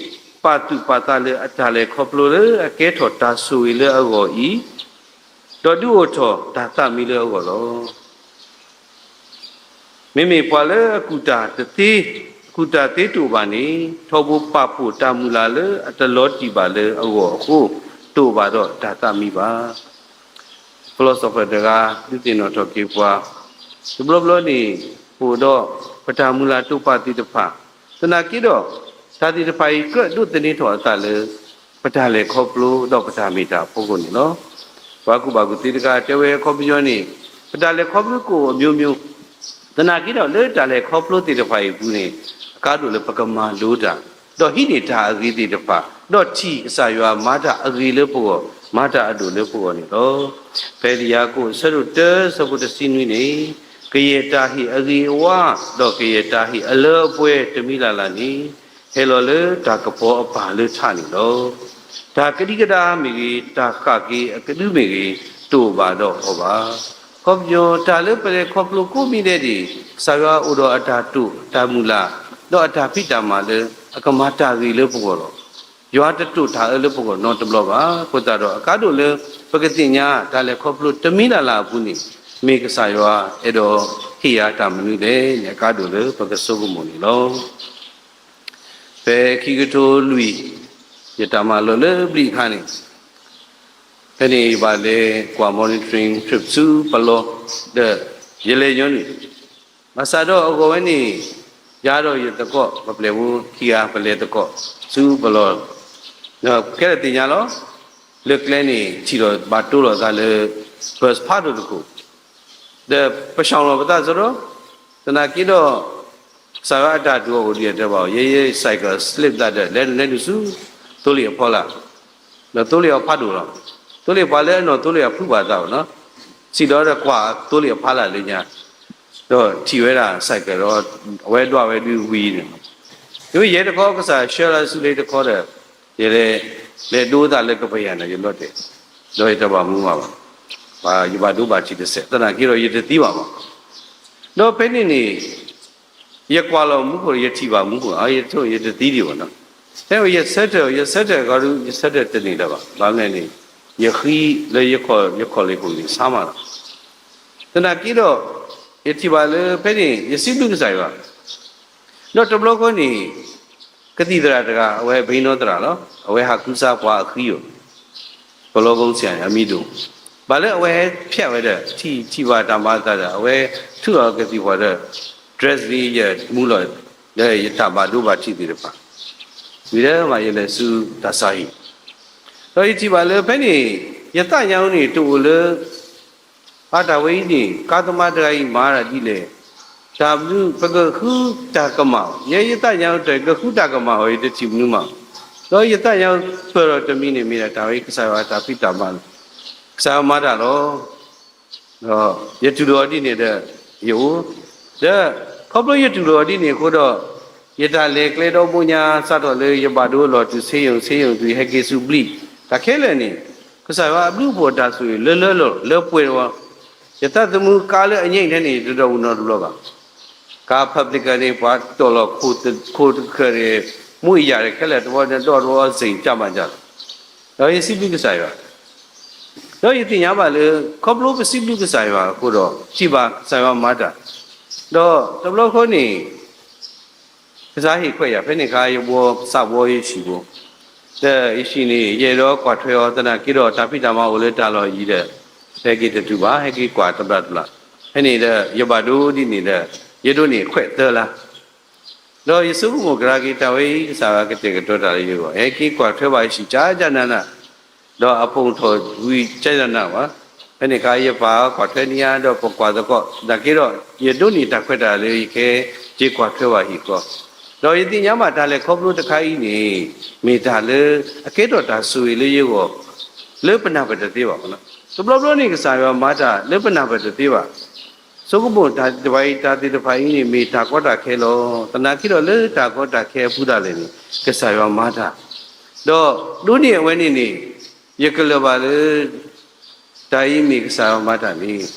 ပာ်သူၣ်ပာ်သးလၢအတၢ်လဲၤခီဖျိလၢအကဲထီၣ်တၢ်ဆိၣ်ဂ့ၤလၢအဂီၢ်အံၤ, ဒီးဒုးအိၣ်ထီၣ်တၢ်သးမံလၢအဂီၢ်လီၤ. မ့မ့ၢ်ပှၤလၢအကူၣ်တၢ်တသ့, အကူၣ်တၢ်သ့တအိၣ်ဘၣ်န့ၣ်, ထီဘိပာ်ဖှိၣ်တၢ်မုၢ်လၢ်လၢအတလီၤတံၢ်ဘၣ်လၢအဂီၢ်အဃိ, တအိၣ်ဘၣ်ဒီးတၢ်သးမံဘၣ်. philosopher တဂၤ ဒုးသ့ၣ်နီၣ်ထီၣ်က့ၤပှၤ, တဘျီဘျီန့ၣ် ပအိၣ်ဒီးပတၢ်မုၢ်လၢ်တိာ်ပာ်သ့ၣ်တဖၣ်, သနာ်က့ဒီး တၢ်သ့ၣ်တဖၣ်အံၤကြၢးဒိးသန့ၤထီၣ်အသးလၢ ပတၢ်လဲၤခီဖျိဒီးပတၢ်မ့ၢ်တၢ်အဖီခိၣ်န့ၣ်လီၤ. ပှၤကူၣ်ဘၣ်ကူၣ်သ့တဂၤတဲဝဲ အခီပညီန့ၣ်, ပတၢ်လဲၤခီဖျိကအိၣ်အမျိုးမျိုး, သနာ်က့ဒီးလၢတၢ်လဲၤခီဖျိသ့ၣ်တဖၣ်အံၤအပူၤန့ၣ်, အကါဒိၣ်လၢပကမၤလိတၢ်, ဒီးဟံးန့ၢ်တၢ်အဂ့ၤသ့ၣ်တဖၣ်, ဒီးထံၣ်ကစၢ်ယွၤမၤတၢ်အဂ့ၤလၢပဂီၢ်, မၤတၢ်အဒိၣ်လၢပဂီၢ်န့ၣ်လီၤ. ဖဲလံာ်ယၤကိာ်အဆၢဒိၣ်တၢ အဆၢဖိတဆံနွံန့ၣ်, ကယဲၢ်တၢ်ဟ့ၣ်အဂ့ၤအဝါ, ဒီးကယဲၢ်တၢ်ဟ့ၣ်အလၢအပှဲၤတမံၤလၢ်လၢ်န့ၣ်, ဟဲလီၤလၢတၢ်ကပီၤအပၢ်လၢထးန့ၣ်လီၤ. တၢ်ကဒံကဒါမ့ၢ်ဂ့ၤ, တၢ်ဃၣ်က့ၤအကဒုမ့ၢ်ဂ့ၤ, တအိၣ်ဘၣ်ဒီးအီၤဘၣ်. အခီပညီ တၢ်လၢပလဲၤခီဖျိကိးမံၤဒဲးန့ၣ်, ကစၢ်ယွၤအိၣ်ဒီးအတၢ်တိာ်, တၢ်မုၢ်လၢ်, ဒီးအတၢ်ဖံးတၢ်မၤလၢအကမၤတၢ်ဂ့ၤလၢပဂီၢ်လီၤ. ယွၤတတိာ်တၢ်အၢလၢပဂီၢ်နီတဘျီဘၣ်. အဃိသတးဒီး အကါဒိၣ်လၢပကသ့ၣ်ညါ တၢ်လဲၤခီဖျိတမံၤလၢ်လၢ်အပူၤန့ၣ်, မ့ၢ်ကစၢ်ယွၤအဲၣ်ဒိးဟ့ၣ်ယၤတၢ်မနုၤလဲၣ်န့ၣ် အကါဒိၣ်လၢပကဆိကမိၣ်န့ၣ်လီၤ. ဖဲခံကထိလွံၢ်, ယတၢ်မၤလီၢ်လၢဘျံးအခါန့ၣ်, ဖဲန့ၣ်ယဘၣ်လဲၤကွၢ် monitoring trip ဆူပလီၢ်, ဒီးယလဲၤညီနုၢ်, ဘၣ်ဆၣ်ဒီးအဂီၢ်ဝဲန့ၣ်, ယၤဒီးယသကိး ပပျဲၢ်ဖိခံဂၤ ပလဲၤသကိးဆူပလီၢ်, ဒီးခဲလၢာ်သ့ၣ်ညါလီၤ. လၢကျဲန့ၣ် ထံၣ်ဒီးဘၣ်တိၢ်လိာ်သးလၢ ဘၢၣ်ဖးဒိၣ်တခိၣ်, ဒီးပဆှီလီၤပသးစရီ, သနာ်က့ဒီး ကစၢ်ယွၤအတၢ်တူၢ်အီၤအိၣ်ဒံးအတၢ်ဘၣ်အီၤ, ယဲယ cycle slip သးဒီး လဲၤနုာ်လဲၤနုာ်ဆူ သိလ့ၣ်အဖီလာ်, ဒီးသိလ့ၣ်အဖးဒိၣ်လီၤ. သိလ့ၣ်ပှၤလၢအနီၢ်သိလ့ၣ်အဖုဘၣ်သးဘၣ်နီၤ, စံးဒီးဒီးကွၢ်သိလ့ၣ်အဖီလာ်လၢညါ, ဒီးထံၣ်ဝဲဒၣ် cycle ဒီး အဝဲဒွးဝဲဒုးဝံၤန့ၣ်, ယဝဲယဲတခီကစၢ်ဆှၢလၢဆူလၢတခီဒီး, ယလဲၤ လဲၤဒိသးလၢကပယၤန့ၣ် ယလီၤတဲာ်, ဒီးယတဘၣ်မူဘၣ်ဘၣ်, ယဘၣ်ဒိဘၣ်ထံးတစဲး သနာ်က့ဒီးယတသံဘၣ်မး, ဒီးဖဲန့ၣ်န့ၣ် ယကွၢ်လီၤမူခိၣ် ယထံၣ်ဘၣ်မူခိၣ် ယတသံဒံးဘၣ်နီၤ, ဖဲယဆၢထၢၣ် ယဆၢထၢၣ်ခီဒု ယဆၢထၢၣ်တန့ၢ်လၢၤဘၣ်, ဘၣ်မနုၤလဲၣ်န့ၣ်, ယဃံလၢယခီၣ် ယခီၣ်လ့ၢ်ခိၣ်န့ၣ် ဆါမးလီၤ. သနာ်က့ဒီး ယထံၣ်ဘၣ်လၢဖဲန့ၣ် ယစံးဘျုးကစၢ်ယွၤ, ဒီးတဘျီဃီန့ၣ် ကသံၣ်သရၣ်တဂၤ အဝဲဘ့ၣ်နီၣ်သရၣ်လီၤ, အဝဲဟးကူစါပှၤအဃံဧိၤ, ပလီၢ်ကီၢ်စဲၣ်န့ၣ် အမံၤဒိၣ်, ဘၣ်လၢအဝဲဟဲဖျဲးဝဲဒီး ထံၣ်ထံၣ်ဘၣ်တၢ်မၤအသးဒီး အဝဲထုးလီၤကသံၣ်ပှၤဒီး dress လံ ယမူလီၤ လၢယတၢ်ဘၣ်ဒိဘၣ်ထံးသ့ၣ်တဖၣ်, ဝံၤဒီးမးယလဲၤဆူတၢ်ဆါဟံၣ်, ဒီးယထံၣ်ဘၣ်လၢဖဲန့ၣ် ယသးညါအီၤန့ၣ် တအိၣ်လၢ အတၢ်ဝဲအံၤန့ၣ် ကါသမားတဂၤအံၤမၤတၢ်ဒ်လဲၣ်, တၢ်ဘျုး ပကဃုတၢ်ကမၣ်အီၤ, ယဲယသးညါအီၤတၢ် ကဃုတၢ်ကမၣ်အီၤ ယတထံၣ်မနုၤမး, ဒီးယသးညါအီၤပၢၢ်ဒီးတမံၤန့ၣ် မ့ၢ်ဒၣ်တၢ်ဝဲအံၤ ကစၢ်ယွၤတၢ်ဖံးတၢ်မၤလီၤ, ကစၢ်ယွၤမၤတၢ်လီၤ. ဒီးယတူၢ်လိာ်အီၤဒ်န့ၣ်ဒီး ယအိၣ်, ဒီးခီဖျိယတူၢ်လိာ်အီၤဒ်န့ၣ်အဃိဒီး ယတၢ်လဲၤကျဲဒီဘိညါ စးထီၣ်လၢယဘၣ်ဒိလီၤတုၤ ဆေးရုံ ဆေးရုံ တုၤယဟဲက့ၤဆူဘျံး တၢ်ခဲလၢာ်န့ၣ် ကစၢ်ယွၤအဘျုးအဖှိၣ်အတၢ်ဆိၣ်ဂ့ၤလၢလၢလီၢ်လၢပှဲၤဝဲ, ယသးသမူကါလၢအညဲအံၤထဲန့ၣ် ယတဒိးအိၣ်နီတဘျီဘၣ်. ကါ public န့ၣ် ပှၤတီၢ်လီၤခိၣ်တခၢၣ်န့ၣ် မူအယၣ်ခဲလၢာ်တဝီန့ၣ် ဒီတဝီစ့ၢ်ကီးမးဒ်လီၤ. ဒီးယစံးဘျုးကစၢ်ယွၤ ဒီးယသ့ၣ်ညါဘၣ်လၢ ခီဖျိပစံးဘျုးကစၢ်ယွၤအဃိဒီး ထံၣ်ဘၣ်ကစၢ်ယွၤမၤတၢ်, ဒီးတဘျီဃီန့ၣ် ကစၢ်ဟ့ၣ်ခွဲးယၤ ဖဲန့ၣ်အခါ ယဘှီသးဘှီယဟံၣ်ဖိ, ဒီးယဟံၣ်န့ၣ် ယအဲၣ်ဒိးကွၢ်ထွဲအီၤသနာ်က့ဒီး တၢ်ဖံးတၢ်မၤအိၣ်လၢတၢ်လီၢ်ယံၤဒီး ဟဲက့ၤတတုၤဘၣ် ဟဲက့ၤကွၢ်တဘျီတဘျီ, ဖဲန့ၣ်ဒီး ယဘၣ်ဒိဒ်န့ၣ်ဒီး ယဒိးန့ၢ်ခွဲးသၢလါ ဒီးယဆိကမိၣ်ကဒါက့ၤ တၢ်ဝဲအံၤ ကစၢ်ယွၤကတဲာ်ကတီၤတၢ်လၢယဂီၢ်, ဟဲက့ၤကွၢ်ထွဲဘၣ်ယဟံၣ်ကၠးကၠးနးနး, ဒီးအပိာ်ထီၣ်ဝံၤကၠးကၠးနးနးဘၣ်. ဖဲန့ၣ်အခါ ယပၢ်ကွၢ်ထွဲန့ၢ်ယၤ ဒီးပကွၢ်သကိး သနာ်က့ဒီး ယဒိးန့ၢ်တၢ်ခွဲးတၢ်ယာ်လၢယကဟဲက့ၤကွၢ်ထွဲဘၣ်ဟံၣ်ဃီ, ဒီးယသ့ၣ်ညါဘၣ်တၢ်လဲၤခီဖျိတခါအံၤန့ၣ် မ့ၢ်တၢ်လၢအကဲထီၣ်တၢ်ဆိၣ်ဂ့ၤလၢယဂီၢ် လၢပနၢ်ပၢၢ်တသ့ဘၣ်. တဘျီဘျီန့ၣ် ကစၢ်ယွၤမၤတၢ်လၢပနၢ်ပၢၢ်တသ့ဘၣ်. ဆိကမိၣ်တၢ်တဖၣ်အံၤ တၢ်သ့ၣ်တဖၣ်အံၤန့ၣ် မ့ၢ်တၢ်ကီတၢ်ခဲလီၤ. သနာ်က့ဒီးလၢတၢ်ကီတၢ်ခဲအပူၤဒၣ်လဲာ်န့ၣ် ကစၢ်ယွၤမၤတၢ်, ဒီးဒိးန့ၢ်အဝဲန့ၣ်န့ၣ် ယကလၢၤဘၣ်လၢ တၢ်အံၤမ့ၢ်ကစၢ်ယွၤမၤတၢ်န့ၣ်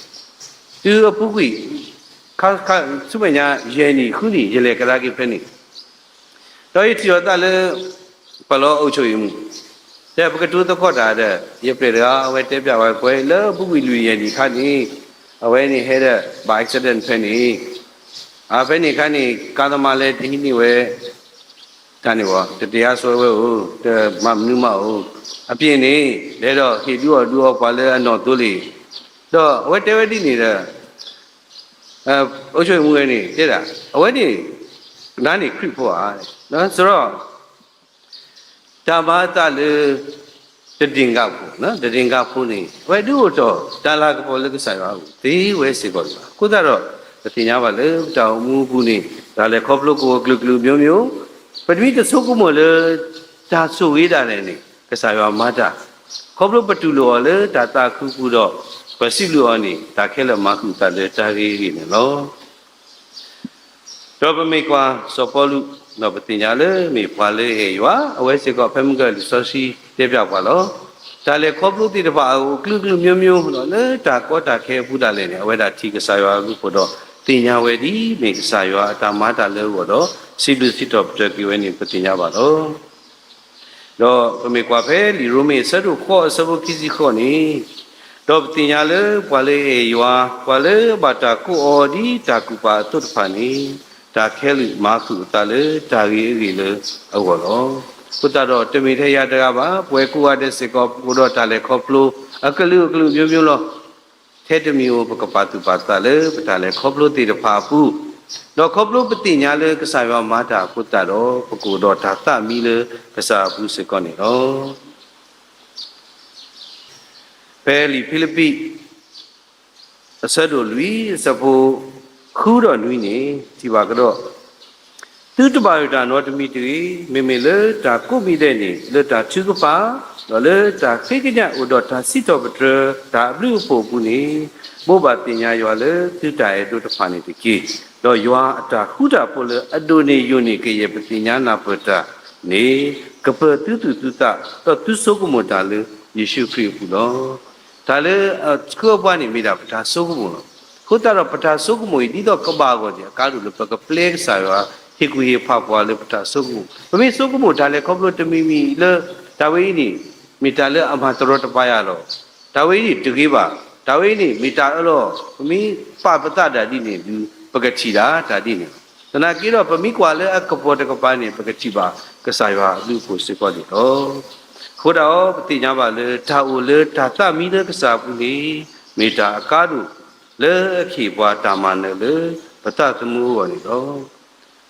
တုၤအပူၤကွံာ် ခါခါဆူမဲာ်ညါ ယဲၢ်နံၣ်ဃုနံၣ် ယလဲၤကဒါက့ၤဖဲန့ၣ် ဒီးယထံၣ်လိာ်သးလၢ ပလီၢ်အုပ်ချုပ်ရေးမှူး, ဒီးပကတိၤသကိးတၢ်ဒီး ယပျဲၢ်တဂၤ အဝဲတဲပျးဝဲ ကွဲးလၢပူၤကွံာ်လွံၢ်ယဲၢ်နံၣ်ခါန့ၣ် အဝဲန့ၣ်ဟဲဒီး by accident ဖဲန့ၣ်, အဖဲန့ၣ်အခါန့ၣ် ကါသမားလဲၤတဟံးန့ၢ်ဝဲ တၢ်န့ၣ်ဝဲ တတရားစွဲဝဲဧိၤ တမၤမနုၤမးဧိၤ, အပြင်န့ၣ် လဲၤဒီးဟ့ၣ်ဒုးအီၣ်ဒုးအီပှၤလၢအနီၢ်သိလ့ၣ်, ဒီးအဝဲတဲဝဲဒ်န့ၣ်ဒီး အုပ်ချုပ်ရေးမှူးဝဲန့ၣ် တဲဒၣ် အဝဲန့ၣ် နၤန့ၣ်ခရံာ်ဖိဧါ, စရီ တၢ်မၤအသးလၢ တဒ့ၣ်ကၣ်ဖိ, တဒ့ၣ်ကၣ်ဖိန့ၣ် အဝဲဒုးအိၣ်ထီၣ်တၢ်လၤကပီၤလၢကစၢ်ယွၤအပူၤ သ့ဝဲစ့ၢ်ကီးလီၤ. အဃိသတးဒီး ပသ့ၣ်ညါဘၣ်လၢပတၢ်အိၣ်မူအပူၤန့ၣ် တၢ်လဲၤခီဖျိကအိၣ်အကလုာ်ကလုာ်မျိုးမျိုး, ပတမ့ၢ်တဆိကမိၣ်လၢ တၢ်ဆိၣ်ဂ့ၤဒၣ်လဲာ်န့ၣ် ကစၢ်ယွၤမၤတၢ်, ခီဖျိပတူၢ်လိာ်အီၤလၢတၢ်သးခုပူၤဒီး ပစံးဘျုးအီၤန့ၣ် တၢ်ခဲလၢာ်မၤဃုာ်သးလၢတၢ်ဂ့ၤအဂ့ၢ်န့ၣ်လီၤ. ဒီးပမ့ၢ်ကွၢ်စီၤပီလူး ဒီးပသ့ၣ်ညါလၢမ့ၢ်ပှၤလၢအအဲၣ်ယွၤ, အဝဲစ့ၢ်ကီးဖဲမုၢ်ကၢၢ်လံာ်စီဆှံတဲပျးပှၤလီၤ. တၢ်လဲၤခီဖျိသ့ၣ်တဖၣ်အအိၣ်အကလုာ်ကလုာ်မျိုးမျိုး ဒီးလၢတၢ်ကီတၢ်ခဲအပူၤဒၣ်လဲာ်န့ၣ် အဝဲဒၣ်ထံၣ်ကစၢ်ယွၤအဘျုးအဖှိၣ်ဒီး သ့ၣ်ညါဝဲဒ်မ့ၢ်ကစၢ်ယွၤအတၢ်မၤတၢ်လၢအဂီၢ်ဒီး စံးဘျုးစံးထီၣ်ပတြၢၤက့ၤဝဲန့ၣ် ပသ့ၣ်ညါဘၣ်လီၤ. ဒီးပမ့ၢ်ကွၢ်ဖဲလံာ်ရိမ့ၤအဆၢဒိၣ်ဃိးအဆၢဖိခံဆံဃိးန့ၣ်, ဒီးပသ့ၣ်ညါလၢပှၤလၢအအဲၣ်ယွၤ, ပှၤလၢအဘၣ်တၢ်ကိးအီၤဒ်တၢ်ကူၣ်ပာ်အသိးတဖၣ်န့ၣ်, တၢ်ခဲလၢာ်မၤဃုာ်အသးလၢတၢ်ဂ့ၤအဂ့ၢ်လၢအဂီၢ်လီၤ. အဃိသတးဒီးတမ့ၢ်ထဲယၤတဂၤဘၣ်, ပဝဲကိးဂၤဒဲးစ့ၢ်ကီး ပအိၣ်ဒီးတၢ်လဲၤခီဖျိ အကလုာ်ကလုာ်မျိုးမျိုးလီၤ. ထဲတမံၤဧိၤ ပကပာ်သူၣ်ပာ်သးလၢပတၢ်လဲၤခီဖျိသ့ၣ်တဖၣ်အပူၤ, ဒီးခီဖျိပသ့ၣ်ညါလၢကစၢ်ယွၤမၤတၢ်အဃိသတးဒီး ပကအိၣ်ဒီးတၢ်သးမံလၢကစၢ်အပူၤစ့ၢ်ကီးန့ၣ်လီၤ. ဖဲလံာ်ဖံလံးပံး အဆၢဒိၣ်လွံၢ် အဆၢဖိဃုဒီးနွံန့ၣ် ထံၣ်ဘၣ်ကဒီး, သုတဘၣ်ယိၣ်တၢ်နီတမံၤတဂ့ၤ, မ့မ့ၢ်လၢတၢ်ကိးမံၤဒဲးန့ၣ် လၢတၢ်ထုကဖၣ်, ဒီးလၢတၢ်ဃ့ကညးအိၣ်ဒီးတၢ်စံးထီၣ်ပတြၢၤတၢ်အဘျုးအဖှိၣ်အပူၤန့ၣ်, ဘိးဘၣ်သ့ၣ်ညါယွၤလၢသုတၢ်အဲၣ်ဒိးတဖၣ်န့ၣ်တက့ၢ်. ဒီးယွၤအတၢ်ဃူတၢ်ဖိးလၢအဒိၣ်န့ၢ်ယိာ်န့ၢ်ကယဲၢ်ပသ့ၣ်ညါနၢ်ပၢၢ်တၢ်န့ၣ် ကပၢၤသုသူၣ်သုသး ဒီးသုဆိကမိၣ်တၢ်လၢယ့ၣ်ၡူးခရံာ်အပူၤလီၤ. တၢ်လၢအဆှၢပှၤန့ၣ်မ့ၢ်ဒၣ်ပတၢ်ဆိကမိၣ်လီၤ. အဃိသတးဒီးပတၢ်ဆိကမိၣ်အံၤ ဒ်သိးကဘၣ်အဂီၢ်န့ၣ် အကါဒိၣ်လၢပကပျဲကစၢ်ယွၤ ဟ့ၣ်ကူၣ်ဟ့ၣ်ဖးပှၤလၢပတၢ်ဆိကမိၣ်, ပမ့ၢ်ဆိကမိၣ်တၢ်လဲၤခီဖျိတမံၤမံၤလၢ တၢ်ဝဲအံၤန့ၣ် မ့ၢ်တၢ်လၢအမၤတရီတပါယၤလီၤ. တၢ်ဝဲအံၤန့ၣ်တဂ့ၤဘၣ်, တၢ်ဝဲအံၤန့ၣ်မ့ၢ်တၢ်အၢလီၤ, ပမ့ၢ်ပာ်ပသးဒၣ်ဒ်န့ၣ်ဒုး ပကထံၣ်ဒၣ်တၢ်ဒ်န့ၣ်လီၤ. သနာ်က့ဒီး ပမ့ၢ်ကွၢ်လၢအကပီၤတကပၤန့ၣ် ပကထံၣ်ဘၣ်ကစၢ်ယွၤအဘျုးအဖှိၣ်စ့ၢ်ကီးန့ၣ်လီၤ. အဃိဒၣ်အီၤ ပသ့ၣ်ညါဘၣ်လၢ တၢ်အိၣ်လၢတၢ်သးမံလၢကစၢ်အပူၤန့ၣ် မ့ၢ်တၢ်အကါဒိၣ်လၢအခ့အပှၤတၢ်မၤနၢၤလၢပသးသမူအဂီၢ်န့ၣ်လီၤ.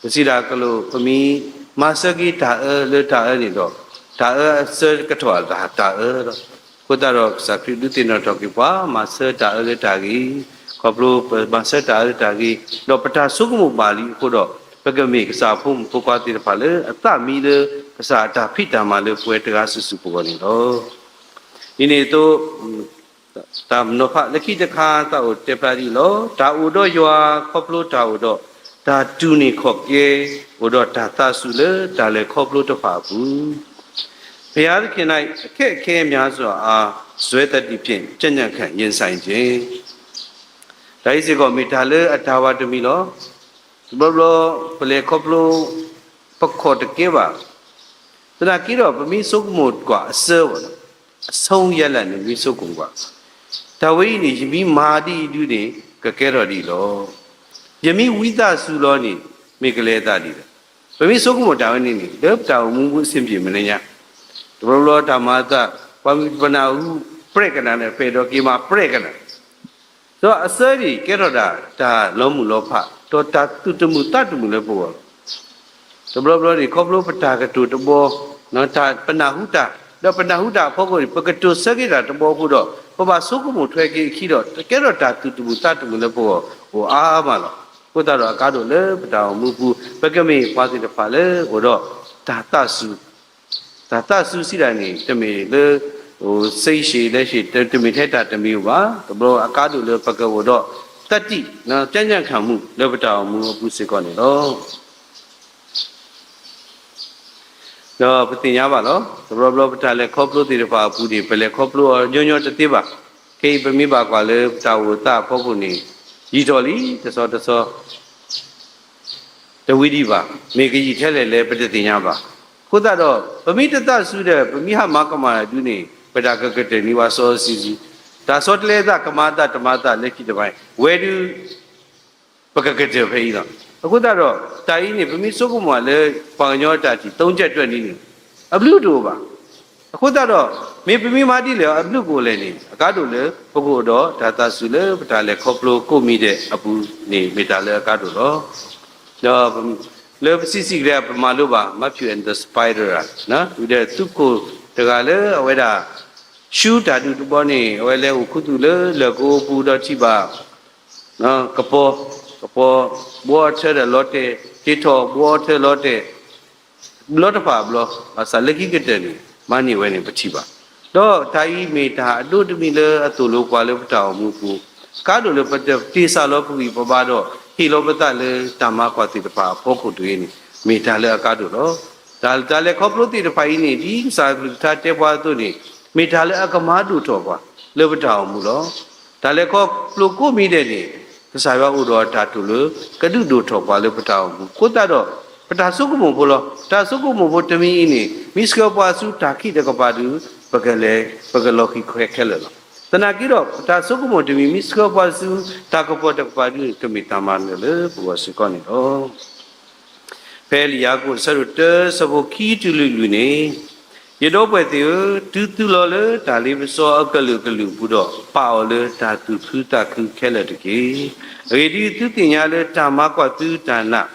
ပစံးဒၣ်ကလိာ် ပမ့ၢ်မၤဆၢက့ၤတၢ်အၢလၢတၢ်အၢန့ၣ်ဒီး တၢ်အၢအဆၢကတီၢ်ဒၣ်တၢ်အၢလီၤ. အဃိသတးဒီး ကစၢ်ခရံာ်ဒုးသ့ၣ်နီၣ်ထီၣ်က့ၤပှၤ မၤဆၢတၢ်အၢလၢတၢ်ဂ့ၤ, ခီဖျိပမၤဆၢတၢ်အၢလၢတၢ်ဂ့ၤ, ဒီးပတၢ်ဆိကမိၣ်ဘၣ်လံအဃိဒီး ပကမ့ၢ်ကစၢ်အဖိမုၣ်ဖိခွါသ့ၣ်တဖၣ်လၢအသးမံလၢ ကစၢ်အတၢ်ဖံးတၢ်မၤလၢပဝဲတဂၤစုာ်စုာ်ပဂီၢ်န့ၣ်လီၤ. ဒ်န့ၣ်အသိး တၢ်မနီၤဖးလၢခံတခါ သးအိၣ်တဲဖျါဒ်အံၤလီၤ. တၢ်အိၣ်ဒီးယွၤခီဖျိတၢ်အိၣ်ဒီး တၢ်တူၢ်န့ၢ်ခီၣ်ကဲ အိၣ်ဒီးတၢ်သးစူၤလၢတၢ်လဲၤခီဖျိတဖၣ်အပူၤ ဘုရားသခင်၌ အခက်အခဲများစွာအား စွဲသတ္တိဖြင့် ကြံ့ကြံ့ခံ ရင်ဆိုင်ခြင်း တၢ်အံၤစ့ၢ်ကီးမ့ၢ်တၢ်လၢအတၢ်ဝးတမံၤလီၤ. တဘျီဘျီ ပလဲၤခီဖျိ ပခီၣ်တကဲဘၣ်. သနာ်က့ဒီး ပမ့ၢ်ဆိကမိၣ်ကွၢ်အစၢဘၣ်, အဆုံးရလဒ်န့ၣ် မ့ၢ်ဆိကမိၣ်ကွၢ်, တၢ်ဝဲအံၤန့ၣ် ယမ့ၢ်မၤဒ်အံၤဒုန့ၣ် ကကဲထီၣ်ဒ်အံၤလီၤ. ယမ့ၢ်ဝံသးစူၤလီၤန့ၣ် မ့ၢ်ကလဲၤအသးဒ်လဲၣ်. ပမ့ၢ်ဆိကမိၣ်တၢ်ဝဲန့ၣ်န့ၣ် လၢပတၢ်အိၣ်မူပူၤ အဆင်ပြေမနုၤညါ, တဘျီဘျီတၢ်မၤအသး ပှၤမုၣ်ပနၢ်ဟူ ပြဲးကနၣ်န့ၣ် ပဲာ်ဒီးက့ၤမၤပြဲးကနၣ် ဒီးအစၢန့ၣ် ကဲထီၣ်ဒၣ်တၢ်လီၤမုၢ်လီၤဖး ဒီးတၢ်သူၣ်တမုာ်သးတမုာ်လၢပဂီၢ်လီၤ. တဘျီဘျီန့ၣ် ခီဖျိပတၢ်ကတိၤတဘီ, တၢ်ပနၢ်ဟူတၢ်, ဒီးပနၢ်ဟူတၢ်အဖီခိၣ်န့ၣ် ပကတိၤဆၢက့ၤတၢ်တဘီအဃိဒီး ပဘၣ်ဆိကမိၣ်ထွဲက့ၤအခံဒီး ကဲထီၣ်တၢ်သူၣ်တမုာ်သးတမုာ်လၢပဂီၢ်အိၣ်အါမးလီၤ. အဃိသတးဒီးအကါဒိၣ်လၢပတၢ်အိၣ်မူပူၤ ပကမ့ၢ်ပှၤသ့ၣ်တဖၣ်လၢအိၣ်ဒီးတၢ်သးစူၤ တၢ်သးစူၤစံးဒၣ်န့ၣ် တမ့ၢ်လၢ စိတ်ရှည်လက်ရှည် တမ့ၢ်ထဲတၢ်တမံၤဘၣ်. တဘျီအကါဒိၣ်လၢပကအိၣ်ဒီး သတ္တိ ကြံ့ကြံ့ခံမှု လၢပတၢ်အိၣ်မူအပူၤစ့ၢ်ကီးန့ၣ်လီၤ. ဒီးပသ့ၣ်ညါဘၣ်လီၤ. တဘျီဘျီပတၢ်လဲၤခီဖျိသ့ၣ်တဖၣ်အပူၤန့ၣ် ပလဲၤခီဖျိအီၤညီညီတသ့ဘၣ်. ခဲအံၤပမ့ၢ်ဘၣ်ကွၢ်လၢပတၢ်အိၣ်သးအဖီခိၣ်န့ၣ် ယံာ်ထီၣ်လံ တဆီတဆီ တဝံၤဒံးဘၣ်, မ့ၢ်ကယံာ်ထဲလဲၣ်လဲၣ် ပတသ့ၣ်ညါဘၣ်. အဃိသတးဒီး ပမ့ၢ်တသးစူၤဒီး ပမ့ၢ်ဟးမၤကမၣ်ဒုန့ၣ် ပတၢ်ကကတၢၢ်န့ၢ်ဝဲစီဆှံဆှံ, တၢ်ဆီတလဲအသး ကမၤအသးတမၤအသးလၢခံတဘျီ ဝဲဒု ပကကတၢၢ်ဖဲအံၤလီၤ. အဃိသတးဒီး တၢ်အံၤန့ၣ် ပမ့ၢ်ဆိကမိၣ်လၢ ပှၤကညီတၢ်ထံၣ် သုံးချက်တွက်နည်းန့ၣ် အဘျုးတအိၣ်ဘၣ်. အဃိသတးဒီး မ့ၢ်ပမ့ၢ်မၤဒ်လဲၣ် အဘျုးကအိၣ်လဲၣ်န့ၣ် အကါဒိၣ်လၢ ပကအိၣ်ဒီးတၢ်သးစူၤလၢပတၢ်လဲၤခီဖျိကိးမံၤဒဲးအပူၤန့ၣ် မ့ၢ်တၢ်လၢအကါဒိၣ်လီၤ. ဒီး လၢပဆံးစံးကတၢၢ် ပမၤလိဘၣ် Matthew and the Spider ဝံၤဒီးသုးခိၣ်တဂၤလၢအဝဲဒၣ် ဆူတၢ်ဒုးတဘီန့ၣ် အဝဲလဲၤအိၣ်ခူသူၣ်လၢလၢၢ်ကိအပူၤဒီးထံၣ်ဘၣ် ကပီၤ, ကပီၤ, ဘှီအထၢဒီးလီၤတဲာ်, က့ၤထီၣ်ဘှီအထၢလီၤတဲာ် ဘျီတဖၣ်အဘျီ, ဘၣ်ဆၣ်လၢခံကတၢၢ်န့ၣ် မၤန့ၢ်ဝဲန့ၣ် ပထံၣ်ဘၣ်. ဒီးတၢ်အံၤမ့ၢ်တၢ်အဒိတမံၤလၢအသိၣ်လိပှၤလၢပတၢ်အိၣ်မူပူၤ, ကါဒိၣ်လၢပတသ့စးလီၤပဂံၢ်ပဘါဒီး ဟ့ၣ်လီၤပသးလၢတၢ်မၤကွၢ်သ့ၣ်တဖၣ်အဖီခိၣ်တဂ့ၤန့ၣ် မ့ၢ်တၢ်လၢအကါဒိၣ်လီၤ. တၢ် တၢ်လဲၤခီဖျိသ့ၣ်တဖၣ်အံၤန့ၣ် ဒ်ကစၢ်အကလုၢ်ကထါတဲပှၤအသိးန့ၣ် မ့ၢ်တၢ်လၢအကမၤဒိၣ်ထီၣ်ပှၤလၢပတၢ်အိၣ်မူလီၤ. တၢ်လဲၤခီဖျိကိးမံၤဒဲးန့ၣ် ကစၢ်ယွၤအိၣ်ဒီးတၢ်တိာ်လၢ ကဒုးဒိၣ်ထီၣ်ပှၤလၢပတၢ်အိၣ်မူအဃိသတးဒီး ပတၢ်ဆိကမိၣ်ဖိလီၤ. တၢ်ဆိကမိၣ်ဖိတမံၤအံၤန့ၣ် မ့ၢ်ဆှၢပှၤဆူတၢ်ခံးတကပၤဒီး ပကလဲၤ ပကလီၤဃံၤခဲလၢာ်လီၤ. သနာ်က့ဒီး ပတၢ်ဆိကမိၣ်တမံၤ မ့ၢ်ဆှၢပှၤဆူတၢ်ကပီၤတကပၤဒီး ကမ့ၢ်တၢ်မၤနၢၤလၢပဂီၢ်စ့ၢ်ကီးန့ၣ်လီၤ. ဖဲလံာ်ယၤကိာ် အဆၢဒိၣ်တၢ အဆၢဖိခံတုၤလွံၢ်လွံၢ်န့ၣ်, ယဒီပုၢ်ဝဲၢ်သ့ၣ်ဧၢ, တုၤသုလီၤလၢတၢ်လ့ပစီအကလုာ်ကလုာ်အပူၤဒီး, ပာ်အီၤလၢတၢ်သူၣ်ခုသးခုခဲလၢာ်တက့ၢ်. အဂ့ၢ်ဒ်အံၤ, သုသ့ၣ်ညါလၢတၢ်မၤကွၢ်သုတၢ်နာ်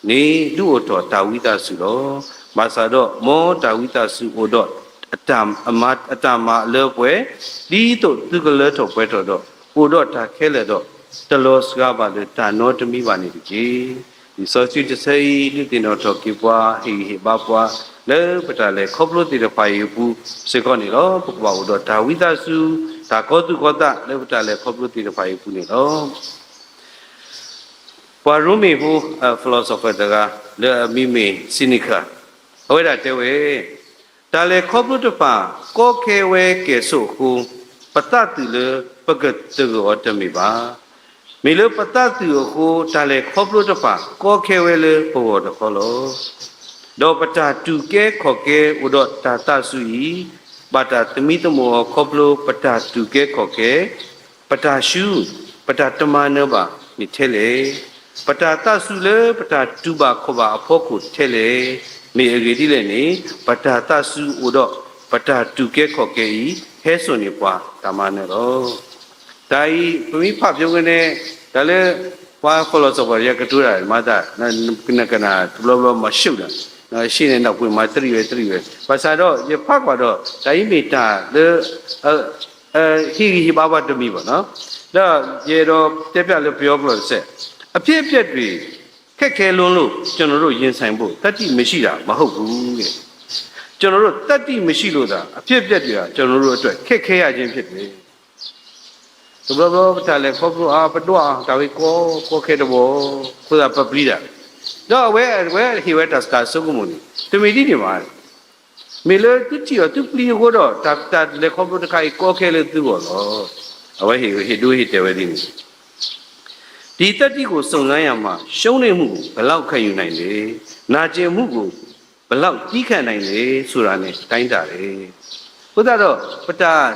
န့ၣ် ဒုးအိၣ်ထီၣ်တၢ်ဝံသးစူၤလီၤ. ဘၣ်ဆၣ်ဒီးမ်တၢ်ဝံသးစူၤအိၣ်ဒီး အတၢ်မၤလၢပှဲၤ, ဒ်သိးသုကလၢထီၣ်ပှဲၤထီၣ်ဒီး အိၣ်ဒီးတၢ်ခဲလၢာ်ဒီး, တလီၤစှၤဘၣ်လၢတၢ်နီတမံၤဘၣ်န့ၣ်တက့ၢ်. လံာ်စီဆှံတဆၢအံၤ ဒုးသ့ၣ်နီၣ်ထီၣ်က့ၤပှၤ, ဟ့ၣ်ဂံၢ်ဟ့ၣ်ဘါပှၤ လၢပတၢ်လဲၤခီဖျိသ့ၣ်တဖၣ်အံၤအပူၤစ့ၢ်ကီးန့ၣ်လီၤ. ပကဘၣ်အိၣ်ဒီးတၢ်ဝံသးစူၤ, တၢ်ကီသူၣ်ကီသးလၢပတၢ်လဲၤခီဖျိသ့ၣ်တဖၣ်အံၤအပူၤန့ၣ်လီၤ. ပှၤရိမ့ၤဖိ philosopher တဂၤ လၢအမံၤမ့ၢ် Seneca, အဝဲဒၣ်တဲဝဲ, တၢ်လဲၤခီဖျိတဖၣ် ကီခဲဝဲကဲၣ်ဆိးအဃိ, ပသးသုးလၢပကတဂၢၢ်အီၤတမ့ၢ်ဘၣ်. မ့ၢ်လၢပသးသုးအဃိ တၢ်လဲၤခီဖျိတဖၣ် ကီခဲဝဲလၢပဂီၢ်တခီလီၤ. ဒီးပတၢ်တူၢ်ကဲခီၣ်ကဲအိၣ်ဒီးတၢ်သးစူၤအံၤ, ဘၣ်တၢ်သမံသမိးအီၤခီဖျိပတၢ်တူၢ်ကဲခီၣ်ကဲ, ပတၢ်ဆူ, ပတၢ်တမၤနၢၤဘၣ်န့ၣ်ထဲလဲၣ်. ပတၢ်သးစူၤလၢပတၢ်တူၢ်ဘၣ်ခီၣ်ဘၣ်အဖီခိၣ်ထဲလဲၣ်. မ့ၢ်အဂ့ၢ်ဒ်လဲၣ်န့ၣ်, ပတၢ်သးစူၤအိၣ်ဒီး ပတၢ်တူၢ်ကဲခီၣ်ကဲအံၤ ဟဲစိာ်န့ၢ်ပှၤတၢ်မၤနၢၤလီၤ. တၢ်အံၤ ပမ့ၢ်ဖးဖျိကန့ၣ်, တၢ်လၢ ပှၤ philosopher ယကတိၤတၢ် မၤသး နကနၣ်တဘျီဘျီမၤဆူၣ်ဒီး, ရှ့န့ၣ် နောက်ကွယ် မၤတရံးဝဲတရံးဝဲ, ဘၣ်ဆၣ်ဒီး ယဖးကွၢ်ဒီး တၢ်အံၤမ့ၢ်တၢ်လၢ ဟ့ၣ်ဂံၢ်ဟ့ၣ်ဘါပှၤတမံၤဘၣ်နီၤ, ဒီးယအဲၣ်ဒိးတဲပျးလၢပယီၤကျိာ်တစဲး, အဖြစ်အပျက်တွေ ခက်ခဲလွန်းလို့ ကျွန်တော်တို့ ရင်ဆိုင်ဖို့ သတ္တိမရှိတာ မဟုတ်ဘူးတဲ့. ကျွန်တော်တို့ သတ္တိမရှိလို့သာ အဖြစ်အပျက်တွေက ကျွန်တော်တို့အတွက် ခက်ခဲရခြင်းဖြစ်တယ်. တဘျီဘျီပတၢ်လဲၤခီဖျိအါ ပဒွးအါ တၢ်ဝဲကီ ကီခဲတဘီ အဃိသတးပပျံၤတၢ်, ဒီးအဝဲ အဝဲဟ့ၣ်ဝဲတၢ်စံးကမူၣ်န့ၣ် တမ့ၢ်ဒ်န့ၣ်ဘၣ်. မ့ၢ်လၢသုထံၣ်အီၤသုပျံၤအဃိဒီး တၢ် တၢ်လဲၤခီဖျိတခါအံၤကီခဲလၢသုဂီၢ်လီၤ. အဝဲဟ့ၣ် ဟ့ၣ်ဒိဟ့ၣ်တဲာ်ဝဲဒ်န့ၣ်, ဒီသတ္တိကိုစုံစမ်းရာမှာ ရှုံးနိမ့်မှုကို ဘယ်လောက်ခံယူနိုင်လဲ, နာကျင်မှုကို ဘယ်လောက်သည်းခံနိုင်လဲဆိုတာနဲ့ တိုင်းတာတယ်. အဃိသတးဒီး ပတၢ်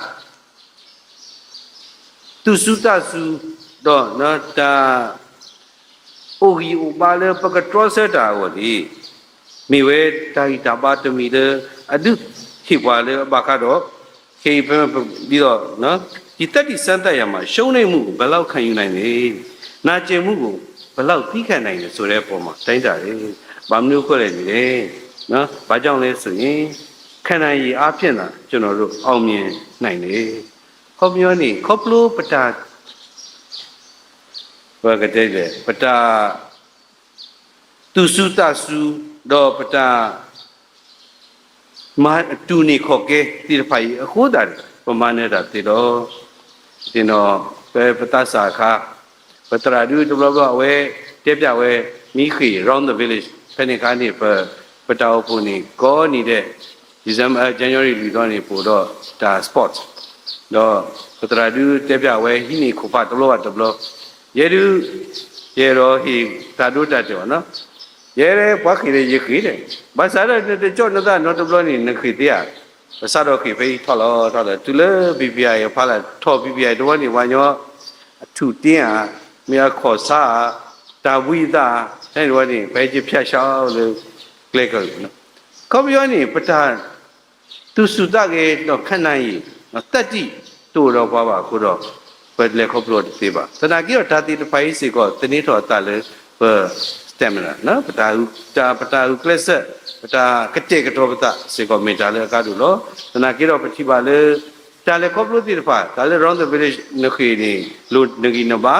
သူၣ်စူၤသးစူၤ ဒီးတၢ် အိၣ်ဂံၢ်အိၣ်ဘါလၢပကတြီဆၢတၢ်အဂီၢ်န့ၣ် မ့ၢ်ဝဲတၢ်ဂံၢ်တၢ်ဘါတမံၤလၢ အဒုးဟ့ၣ်ပှၤလၢအဘၣ်ဃးဒီး ခဲအံၤဖဲဒ်သိး ဒီသတ္တိစမ်းသပ်ရာမှာ ရှုံးနိမ့်မှုကို ဘယ်လောက်ခံယူနိုင်လဲ, နာကျင်မှုကို ဘယ်လောက်သည်းခံနိုင်လဲဆိုတဲ့အပေါ်မှာ တိုင်းတာတယ်. ဘာမနုၤအဃိလဲၣ်န့ၣ်လဲၣ်, ဘာကြောင့်လဲဆိုရင် ခံနိုင်ရည်အားဖြင့်သာ ကျွန်တော်တို့ အောင်မြင်နိုင်တယ်. ခီပညီန့ၣ် ခီဖျိပတၢ် ပကတဲလဲၣ် ပတၢ် သူၣ်စူၤသးစူၤ ဒီးပတၢ် မၤတူၢ်န့ၢ်ခီၣ်ကဲသ့ၣ်တဖၣ်အံၤအဃိသတးန့ၣ် ပမၤနၢၤတၢ်သ့လီၤ. သ့ၣ်နီၣ် ဖဲပသးစၢ်အခါ ပသရၣ်ဒုတဘျီဘျီအဝဲ တဲပျးဝဲ မ့ၢ်ဃ့ၢ် round the village ဖဲန့ၣ်အခါန့ၣ် ပ ပတၢ်အိၣ်ဖှိၣ်န့ၣ် ကိးနံၤဒဲး December January လွံၢ်သီန့ၣ် ပအိၣ်ဒီးတၢ် sport ဒီး ပသရၣ်ဒုတဲပျးဝဲ ဟံးန့ၢ်ခိၣ်ဖးတဘျီဘၣ်တဘျီ, ယဲဒု ယအဲၣ်ဒိးဟ့ၣ်သးဒိတၢ်တဲဘၣ်နီၤ, ယဲဒၣ်ပှၤဃ့ၢ်ဒီးယဃ့ၢ်ဒီး, ဘၣ်ဆၣ်ဒီးနတကၠီၣ်နသးနီတဘျီန့ၣ် နဃ့ၢ်သ့ဧါ, ပစးထီၣ်ဃ့ၢ်ဖဲအံၤထီၣ်လီၤထီၣ်လီၤ တုၤလၢ ပီပီၢ် အံၤဖးလၢထီၣ် ပီပီၢ် အံၤတဝီန့ၣ် ပှၤညီ အထူၣ်တ့ဧါ, မ့ၢ်အခီၣ်ဆါဧါ, တၢ်ဘှံးအသးဧါ, ဖဲန့ၣ်တဝီန့ၣ် ပဟဲက့ၤဖၠးဆှးလၢကျဲကၢၢ်န့ၣ်, ခီပညီန့ၣ် ပတၢ် သူၣ်စူၤသးဂဲၤဒီး ခံနိုင်ရည် သတ္တိ တအိၣ်ဒီးပှၤဘၣ်အဃိဒီး ပလဲၤခီဖျိတသ့ဘၣ်. သနာ်က့ဒီး တၢ်သ့ၣ်တဖၣ်အံၤစ့ၢ်ကီး သန့ၤထီၣ်အသးလၢပ stamina ပတၢ်ဂုာ်ကျဲးစၢး ပတၢ်ကတဲာ်ကတီၤပသးစ့ၢ်ကီး မ့ၢ်တၢ်လၢအကါဒိၣ်လီၤ. သနာ်က့ဒီး ပထံၣ်ဘၣ်လၢ တၢ်လဲၤခီဖျိသ့ၣ်တဖၣ် တၢ်လၢ round the village နဃ့ၢ်န့ၣ် လိၣ်နဂံၢ်နဘါ,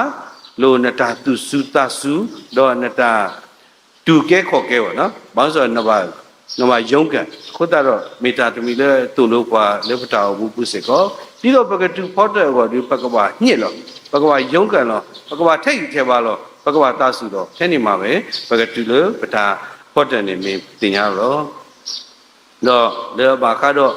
လိၣ်နတၢ်သူၣ်စူၤသးစူၤ, ဒီးနတၢ် တူၢ်ကဲခီၣ်ကဲဘၣ်နီၤ, ဘၣ်ဆၣ် နဘၣ် နဘၣ် ရုန်းကန် အဃိသတးဒီး မ့ၢ်တၢ်တမံၤလၢသိၣ်လိပှၤလၢပတၢ်အိၣ်မူပူၤစ့ၢ်ကီး, ဒ်သိးပကတုၤဖီတၢၣ်အဂီၢ်ဒီး ပကဘၣ်ဟ့ၣ်လီၤ, ပကဘၣ် ရုန်းကန် လီၤ, ပကဘၣ်ထဲးဂံၢ်ထဲးဘါလီၤ, ပကဘၣ်သးစူၤလီၤ, ထဲန့ၣ်မးဝဲ ပကတုၤလၢပတၢ်ဖီတၢၣ်န့ၣ်မ့ၢ်သ့ၣ်ညါလီၤ. ဒီးလၢအဘၣ်ဃးဒီး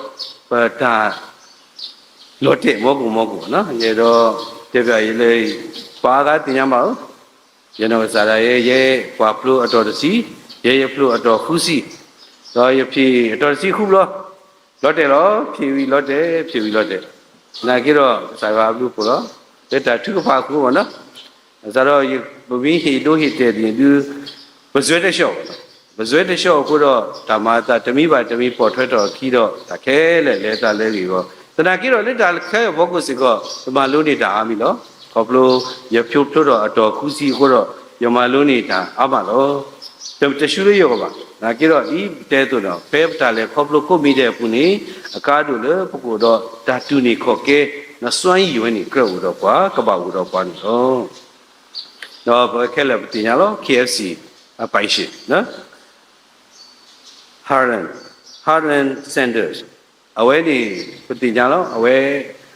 ပတၢ် လီၤတဲာ်မီကိၣ်မီကိၣ်နီၤ, ယအဲၣ်ဒိးတဲပျးအံၤလၢ ပှၤအါဂၤသ့ၣ်ညါဘၣ်ဧၢ, ယနီၢ်ကစၢ်ဒၣ်ယဲ ယဲပှၤဖျိအတီၤတဆံ, ယဲယဖျိအတီၤဃုဆံ, ဒီးယဖျိအတီၤတဆံဃုဘျီ, လီၤတဲာ်လီၤ, ဖျိးဝံၤလီၤတဲာ်, ဖျိးဝံၤလီၤတဲာ်, သနာ်က့ဒီး ကစၢ်ယွၤအဘျုးအဖှိၣ်လီၤ, လၢတၢ်ထုကဖၣ်အဃိမ့ၢ်နီၤ, ကစၢ်ဒီး ပမ့ၢ်ဟ့ၣ်ဒိဟ့ၣ်တဲာ်ဒ်န့ၣ်ဒုး ပစွဲတၢ်ဆှီဘၣ်နီၤ ပစွဲတဆှီအဃိဒီး တၢ်မၤအသးတမံၤဘၣ်တမံၤပိာ်ထွဲထီၣ်အခံဒီး တၢ်ခဲလၢာ်လဲၤအသးလၢအဂ့ၢ်အဂီၢ်, သနာ်က့ဒီးလၢတၢ်ခဲလၢာ်အဖီခိၣ်စ့ၢ်ကီး ပမၤလိန့ၢ်တၢ်အါမံၤလီၤ. ခီဖျိယဖၠိဖျိထီၣ်အတီၢ်ဃုဆံအဃိဒီး ယမၤလိန့ၢ်တၢ်အါမးလီၤ. တ တဆူလၢယဂီၢ်ဘၣ်. သနာ်က့ဒီးဒ်ပတဲအသိးဒီး ဖဲပတၢ်လဲၤခီဖျိကိးမံၤဒဲးအပူၤန့ၣ် အကါဒိၣ်လၢပကအိၣ်ဒီးတၢ်တူၢ်န့ၢ်ခီၣ်ကဲ နစွမ်းရည်ဝဲန့ၣ် ကြၢးအိၣ်ဒီးပှၤ ကဘၣ်အိၣ်ဒီးပှၤန့ၣ်လီၤ. ဒီးပဝဲခဲလၢာ်ပသ့ၣ်ညါလီၤ K F C အပိုင်ရှင် Harlan Harlan Sanders အဝဲန့ၣ် ပသ့ၣ်ညါလီၤ အဝဲ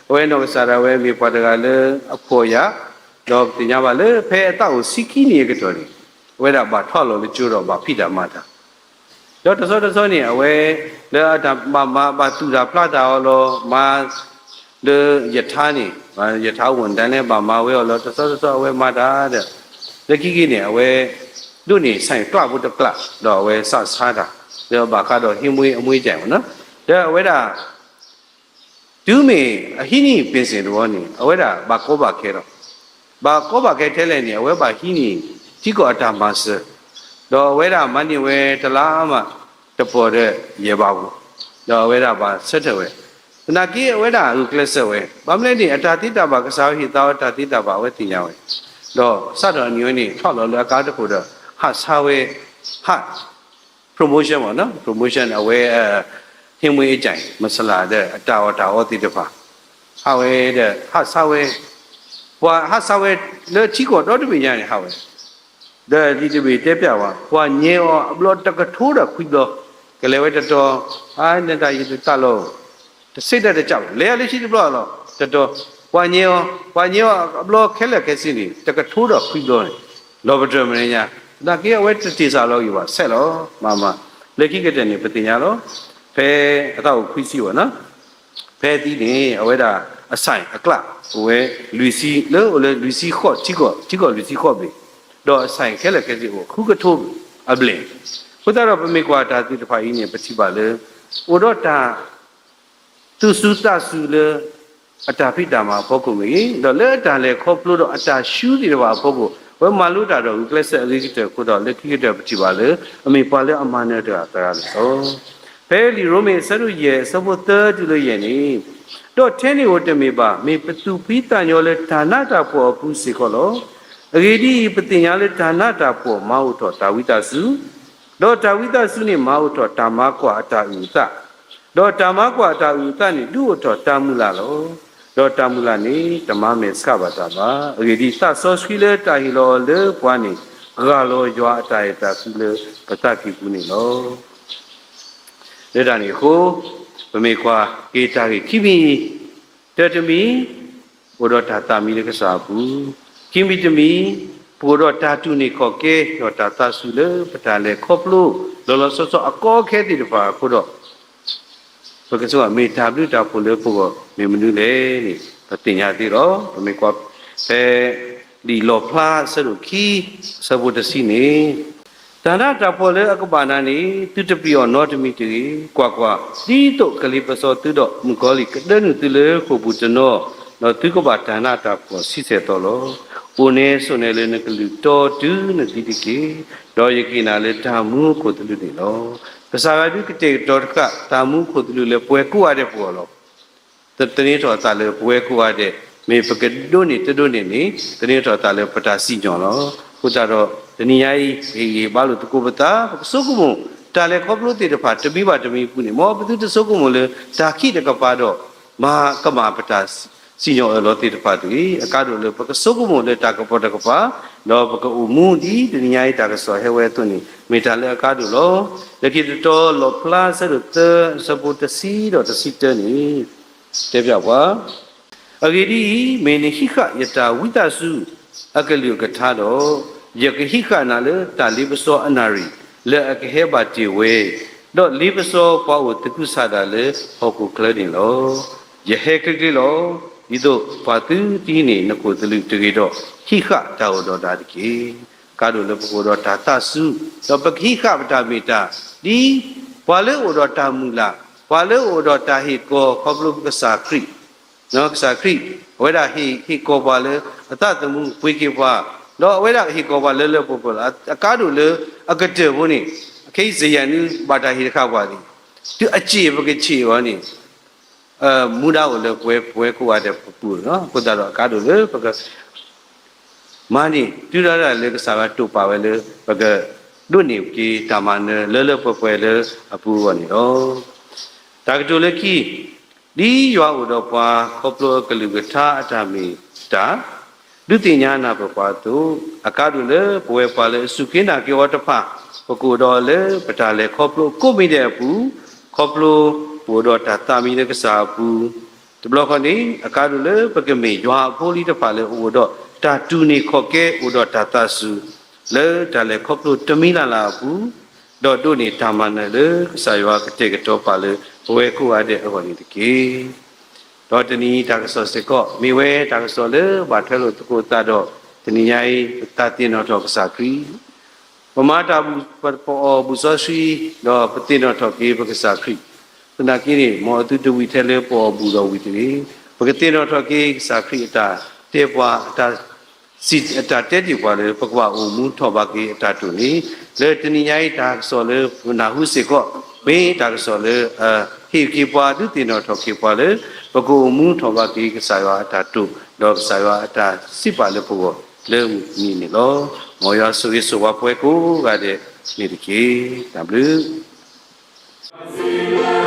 အဝဲနီၢ်ကစၢ်ဒၣ်ဝဲမ့ၢ်ပှၤတဂၤလၢအဖှီၣ်ယာ် ဒီးပသ့ၣ်ညါဘၣ်လၢဖဲအသးအိၣ်ဆံခံနံၣ်အကတီၢ်န့ၣ် အဝဲဒၣ်ဘၣ်ထီၣ်လီၤလၢကၠိဒီးဘၣ်ဖံးတၢ်မၤတၢ် ဒီးတဆီတဆီန့ၣ် အဝဲ လၢအတၢ်ဘၣ်မၤ ဘၣ်သူၣ်တၢ်ဖျးတၢ်အီၤလီၤ မၤ လၢယထါန့ၣ် ယထါဝိၣ်ဒၣ်လဲၣ် ဘၣ်မၤဝဲအီၤလီၤ တဆီတဆီအဝဲမၤတၢ်ဒီး လၢခံက့ၤန့ၣ် အဝဲ ဒိးန့ၢ် ဆိုင် ကျးဖိတကျး ဒီးအဝဲစးဆါတၢ် ဒီးဘၣ်ဃးဒီးဟံးမွေးအမွေးကြိုင်မ့ၢ်နီၤ ဒီးအဝဲဒၣ် တုၤမ့ၢ်အဟံးန့ၢ် ပင်စင် တဝီန့ၣ် အဝဲဒၣ်ဘၣ်ကီဘၣ်ခဲလီၤ. ဘၣ်ကီဘၣ်ခဲထဲလဲၣ်န့ၣ် အဝဲဘၣ်ဟံးန့ၢ် ထံကီၢ်အတၢ်မၤစၢၤ, ဒီးအဝဲဒၣ်မၤန့ၢ်ဝဲတလါမး တပီၢ်ဒီးယဲၢ်ဘးဧိၤ, ဒီးအဝဲဒၣ်ဘၣ်ဆၢထၢၣ်ဝဲ, သနာ်က့အဝဲဒၣ်ဂုာ်ကျဲးစၢးဝဲ, ဘၣ်မနုၤလဲၣ်န့ၣ် အတၢ်သ့တၢ်ဘၣ် ကစၢ်ယွၤဟ့ၣ်သါအီၤတၢ်သ့တၢ်ဘၣ် အဝဲသ့ၣ်ညါဝဲ, ဒီးစးထီၣ်အနံၤဝဲန့ၣ် ထီၣ်လီၤလၢအကါတခိၣ်ဒီး ဟးဆါဝဲ, ဟး promotion မ့ၢ်နီၤ promotion အဝဲ ဟံးမွေးအကြိုင် မဆလးဒီး အတၢ်အီၣ်တၢ်အီသ့ၣ်တဖၣ် ဟးဝဲဒီး ဟးဆါဝဲ, ပှၤဟးဆါဝဲလၢထံကီၢ်ဒီတဘ့ၣ်ညါန့ၣ် ဟးဝဲ, ဒီးလံာ်တဘ့ၣ်တဲပျးဝဲ, ပှၤညဲအီၤအဘျီတကထိဒီးခွံဘျီ, ကလဲၤဝဲတတီၤ, အါ နတၢ်ယတတၢ်လီၤ, တဆ့တၢ်တကးဘၣ်, လဲၤယၤလၢခံတဘျီလီၤ, တတီၤ, ပှၤညဲအီၤ, ပှၤညဲအီၤအဘျီခဲလၢာ်ခဲဆ့န့ၣ် တကထိဒီးခွံဘျီန့ၣ်, လီၤပတြၢၤမဲာ်ညါ, သနာ်က့အဝဲတတ့ၢ်စၢ်လီၤဂ့ၤဘၣ် ဆဲးလီၤ, မၤမၤ, လၢခံကတၢၢ်န့ၣ် ပသ့ၣ်ညါလီၤ, ဖဲအသးအိၣ်ခွံဆံဘၣ်နီၤ ဖဲသံန့ၣ် အဝဲဒၣ်အဆိုင် အကျး အိၣ်ဝဲလွံၢ်ဆံ လၢအိၣ်လၢလွံၢ်ဆံဃိး ထံကီၢ် ထံကီၢ်လွံၢ်ဆံဃိးဘ့ၣ်, ဒီးအဆိုင် ခဲလၢာ်ခဲဆ့အိၣ်ဃုကထိအဘျဲၣ်, အဃိသတးဒီးပမ့ၢ်ကွၢ်တၢ်သ့ၣ်တဖၣ်အံၤန့ၣ် ပထံၣ်ဘၣ်လၢ အိၣ်ဒီးတၢ် သူၣ်စူၤသးစူၤလၢ အတၢ်ဖံးတၢ်မၤအဖီခိၣ်မ့ၢ်ဂ့ၤ, ဒီးလၢအတၢ်လဲၤခီဖျိဒီးအတၢ်ဆူသ့ၣ်တဖၣ်အဖီခိၣ်, အဝဲမၤလိတၢ်ဒီးဂုာ်ကျဲးစၢးအဂ့ၤကတၢၢ်အဃိဒီး လၢခံကတၢၢ်ပထံၣ်ဘၣ်လၢ အမ့ၢ်ပှၤလၢအမၤနၢၤတဂၤသၢဂၤန့ၣ်လီၤ. ဖဲလံာ်ရိမ့ၤအဆၢဒိၣ်ယဲၢ်အဆၢဖိသၢတုၤလၢယဲၢ်န့ၣ်, ဒီးထဲန့ၣ်ဧိၤတမ့ၢ်ဘၣ်, မ့ၢ်ပသူၣ်ဖှံသးညီလၢတၢ်နးတၢ်ဖှီၣ်အပူၤစ့ၢ်ကီးလီၤ. အဂ့ၢ်ဒ်အံၤ, ပသ့ၣ်ညါလၢတၢ်နးတၢ်ဖှီၣ်မၤအိၣ်ထီၣ်တၢ်ဝံသးစူၤ, ဒီးတၢ်ဝံသးစူၤန့ၣ်မၤအိၣ်ထီၣ်တၢ်မၤကွၢ်အတၢ်အုၣ်အသး, ဒီးတၢ်မၤကွၢ်အတၢ်အုၣ်အသးန့ၣ် ဒုးအိၣ်ထီၣ်တၢ်မုၢ်လၢ်လီၤ. ဒီးတၢ်မုၢ်လၢ်န့ၣ် တမၤမဲာ်ဆှးဘၣ်တၢ်ဘၣ်. အဂ့ၢ်ဒ်အံၤ, သးစီဆှံလၢတၢ်ဟ့ၣ်လီၤအီၤလၢပှၤန့ၣ် ဂၢ်လီၤယွၤအတၢ်အဲၣ်တၢ်ကွံလၢပသးကံၢ်ပူၤန့ၣ်လီၤ. လၢတၢ်န့ၣ်အဃိ, ပမ့ၢ်ကွၢ်က့ၤတၢ်ဂ့ၢ်ခံမံၤအံၤ, တၢတမံၤ, အိၣ်ဒီးတၢ်သးမံလၢကစၢ်အပူၤ, ခံမံၤတမံၤ, ပအိၣ်ဒီးတၢ်တူၢ်န့ၢ်ခီၣ်ကဲ ဒီးတၢ်သးစူၤလၢပတၢ်လဲၤခီဖျိ လီၤလီၤဆီဆီအကီအခဲသ့ၣ်တဖၣ်အဃိဒီး ပကဆိကမိၣ်မ့ၢ်တၢ်ဘျုးတၢ်ဖှိၣ်လၢပဂီၢ်မ့ၢ်မနုၤလဲၣ်န့ၣ် ပသ့ၣ်ညါသ့လီၤ. ပမ့ၢ်ကွၢ်ဖဲ လံာ်လီၣ်ဖျါအဆၢဒိၣ်ခံ အဆၢဖိတဆံန့ၣ်, တၢ်နးတၢ်ဖှီၣ်လၢအကဘၣ်နၤန့ၣ် သုတပျံၤအီၤနီတမံၤတဂ့ၤ. ကွၢ်ကွၢ်, ဒ်သိးကလံၤပစီသုဒီးမုၣ်ကီၤလံၢ်ကဒၢနုာ်သုလၢဃိာ်ပူၤတနီၤ, ဒီးသုကဘၣ်တၢ်နးတၢ်ဖှီၣ်ဆံဆဲၣ်သီလီၤ. အိၣ်နဲဆိးနဲလၢနကလုၢ်တီတုၤနသံတက့ၢ်. ဒီးယက့ၤနၤလၢတၢ်မူခိၣ်သလုးန့ၣ်လီၤ. ကစၢ်ယွၤဒုးကတဲာ်ကတီၤတဃၣ် တၢ်မူခိၣ်သလုးလၢပဝဲကိးဂၤဒဲးပဂီၢ်လီၤ. သန့ၤထီၣ်အသးလၢပဝဲကိးဂၤဒဲး, မ့ၢ်ပကဒိးန့ၢ်တဒိးန့ၢ်န့ၣ် သန့ၤထီၣ်အသးလၢပတၢ်စံၣ်ညီၣ်လီၤ. အဃိသတးဒီး တနံၤညါအံၤ ပဟ့ၣ်ဂံၢ်ဟ့ၣ်ဘါလိာ်သကိးပသး, ပကဆိကမိၣ် တၢ်လဲၤခီဖျိသ့ၣ်တဖၣ် တမံၤဘၣ်တမံၤအပူၤန့ၣ် မ်ပသုတဆိကမိၣ်လၢ တၢ်ခံးတကပၤဒီး မၤကမၣ်ပတၢ်စံၣ်ညီၣ်အၢၣ်လီၤသ့ၣ်တဖၣ်တဂ့ၤ. အကါဒိၣ်လၢပကဆိကမိၣ်လၢတၢ်ကပီၤတကပၤ, ဒီးပကအိၣ်မူဒ်တနံၤညါအံၤတၢ်ကစီၣ်ဟဲဝဲအသိးန့ၣ် မ့ၢ်တၢ်လၢအကါဒိၣ်လီၤ. လၢခံတတီၤ လီၣ်ဖျါအဆၢဒိၣ်သၢ အဆၢဖိတဆံဒီးတဆံတၢန့ၣ် တဲပၠးပှၤ, အဂ့ၢ်ဒ်အံၤ, မ့ၢ်နဟံးဃာ်ယတၢ်ဝံသးစူၤအကလုၢ်အကထါဒီး, ယကဟံးဃာ်နၤလၢတၢ်လ့ပစီအနၣ်ရံၣ် လၢအကဟဲဘၣ်တ့ၢ်ဝဲ, ဒီးလ့ပစီပှၤအိၣ်သကုၤဆးဒးလၢဟီၣ်ခိၣ်ချၢန့ၣ်လီၤ. ယဟဲချ့ချ့လီၤ. ဒ်သိးပှၤသုတဟံးန့ၢ်နခိၣ်သလုးတဂ့ၤဒီး ဟံးဃာ်တၢ်အိၣ်ဒီးနၤတက့ၢ်. အကါဒိၣ်လၢပကအိၣ်ဒီးတၢ်သးစူၤ, ဒီးပကဟံးဃာ်ပတၢ်မ့ၢ်တၢ်, ဒ်ပှၤလၢအိၣ်ဒီးတၢ်မုၢ်လၢ်, ပှၤလၢအိၣ်ဒီးတၢ်ဟ့ၣ်ကီၤခီဖျိကစၢ်ခရံာ် ကစၢ်ခရံာ်, အဝဲဒၣ်ဟ့ၣ်ကီၤပှၤလၢအသးသမူပှ့ၤက့ၤပှၤ, ဒီးအဝဲဒၣ်ဟ့ၣ်ကီၤပှၤလၢလၢပှဲၤပှဲၤလီၤ. အကါဒိၣ်လၢအကတၢၢ်ဖိန့ၣ်, အခဲအံၤစ့ယဲၢ်နု ဘၣ်တၢ်ဟ့ၣ်တခါပှၤလံ, တုၤအစ့ၣ်ပကဆ့ၣ်အီၤန့ၣ် မူဒါအိၣ်လၢပဝဲပဝဲကိးဂၤဒဲးပပူၤလီၤ. အဃိသတးဒီးအကါဒိၣ်လၢပက မၤန့ၢ် တုၤဒၣ်ဒၣ်လၢကစၢ်ယွၤတိာ်ပာ်ဝဲလၢ ပကဒိးန့ၢ်က့ၤတၢ်မၤနၢၤလၢလၢပှဲၤပှဲၤလၢအပူၤအဂီၢ်န့ၣ်လီၤ. တၢ်ကတိၤလၢခံ, ဒ်ယွၤအိၣ်ဒီးပှၤခီဖျိအကလုၢ်ကထါအတၢ်မ့ၢ်တၢ် ဒုးသ့ၣ်ညါနၢ်ပၢၢ်ပှၤအသိး, အကါဒိၣ်လၢပဝဲပှၤလၢအစူၢ်က့ၤနာ်က့ၤအီၤတဖၣ် ပကအိၣ်ဒီးလၢပတၢ်လဲၤခီဖျိကိးမံၤဒဲးအပူၤ, ခီဖျိပအိၣ်ဒီးတၢ်သးမံလၢကစၢ်အပူၤ, တဘျီဃီန့ၣ် အကါဒိၣ်လၢပကမ့ၢ်ယွၤအဖိလံၤတဖၣ်လၢအအိၣ်ဒီးတၢ်တူၢ်န့ၢ်ခီၣ်ကဲ အိၣ်ဒီးတၢ်သးစူၤ လၢတၢ်လဲၤခီဖျိတမံၤလၢ်လၢ်အပူၤ, ဒီးဒိးန့ၢ်တၢ်မၤနၢၤလၢကစၢ်ယွၤကတဲာ်ကတီၤပာ်လၢပဝဲကိးဂၤဒဲးအဂီၢ်န့ၣ်တက့ၢ်. ဒီးတနံၤအံၤတၢ်ကစီၣ်စ့ၢ်ကီး မ့ၢ်ဝဲတၢ်ကစီၣ်လၢဘၣ်ထွဲလိာ်သကိးသးဒီး တနံၤညါအံၤ ပသးသ့ၣ်နီၣ်ထီၣ်ကစၢ်ခရံာ် ပမၤတၢ် ပအီၣ်ဘူၣ်စီဆှံ ဒီးပသ့ၣ်နီၣ်ထီၣ်က့ၤပကစၢ်ခရံာ်, သနာ်က့န့ၣ် မ်အသုတဝံၤထဲလၢပအီၣ်ဘူၣ်ဒီးဝံၤတဂ့ၤ, ပကသ့ၣ်နီၣ်ထီၣ်က့ၤကစၢ်ခရံာ်အတၢ်တဲပှၤ အတၢ်တဲတ့ၢ်ပှၤလၢ ပကဘၣ်အိၣ်မူထီၣ်ဘးက့ၤအတၢ်တိာ်န့ၣ်, လၢတနံၤညါအံၤတၢ်ကစီၣ်လၢပနၢ်ဟူစ့ၢ်ကီး မ့ၢ်တၢ်ကစီၣ်လၢ ဟ့ၣ်က့ၤပှၤ ဒုးသ့ၣ်နီၣ်ထီၣ်က့ၤပှၤလၢ ပကအိၣ်မူထီၣ်ဘးက့ၤကစၢ်ယွၤအတၢ်တိာ် ဒီးကစၢ်ယွၤအတၢ်စံးပာ်လၢပဂီၢ်လၢမုၢ်နံၤန့ၣ်လီၤ. မ်ယွၤဆိၣ်ဂ့ၤဆိၣ်ဝါပဝဲကိးဂၤဒဲးန့ၣ်တက့ၢ်. တၢ်ဘျုး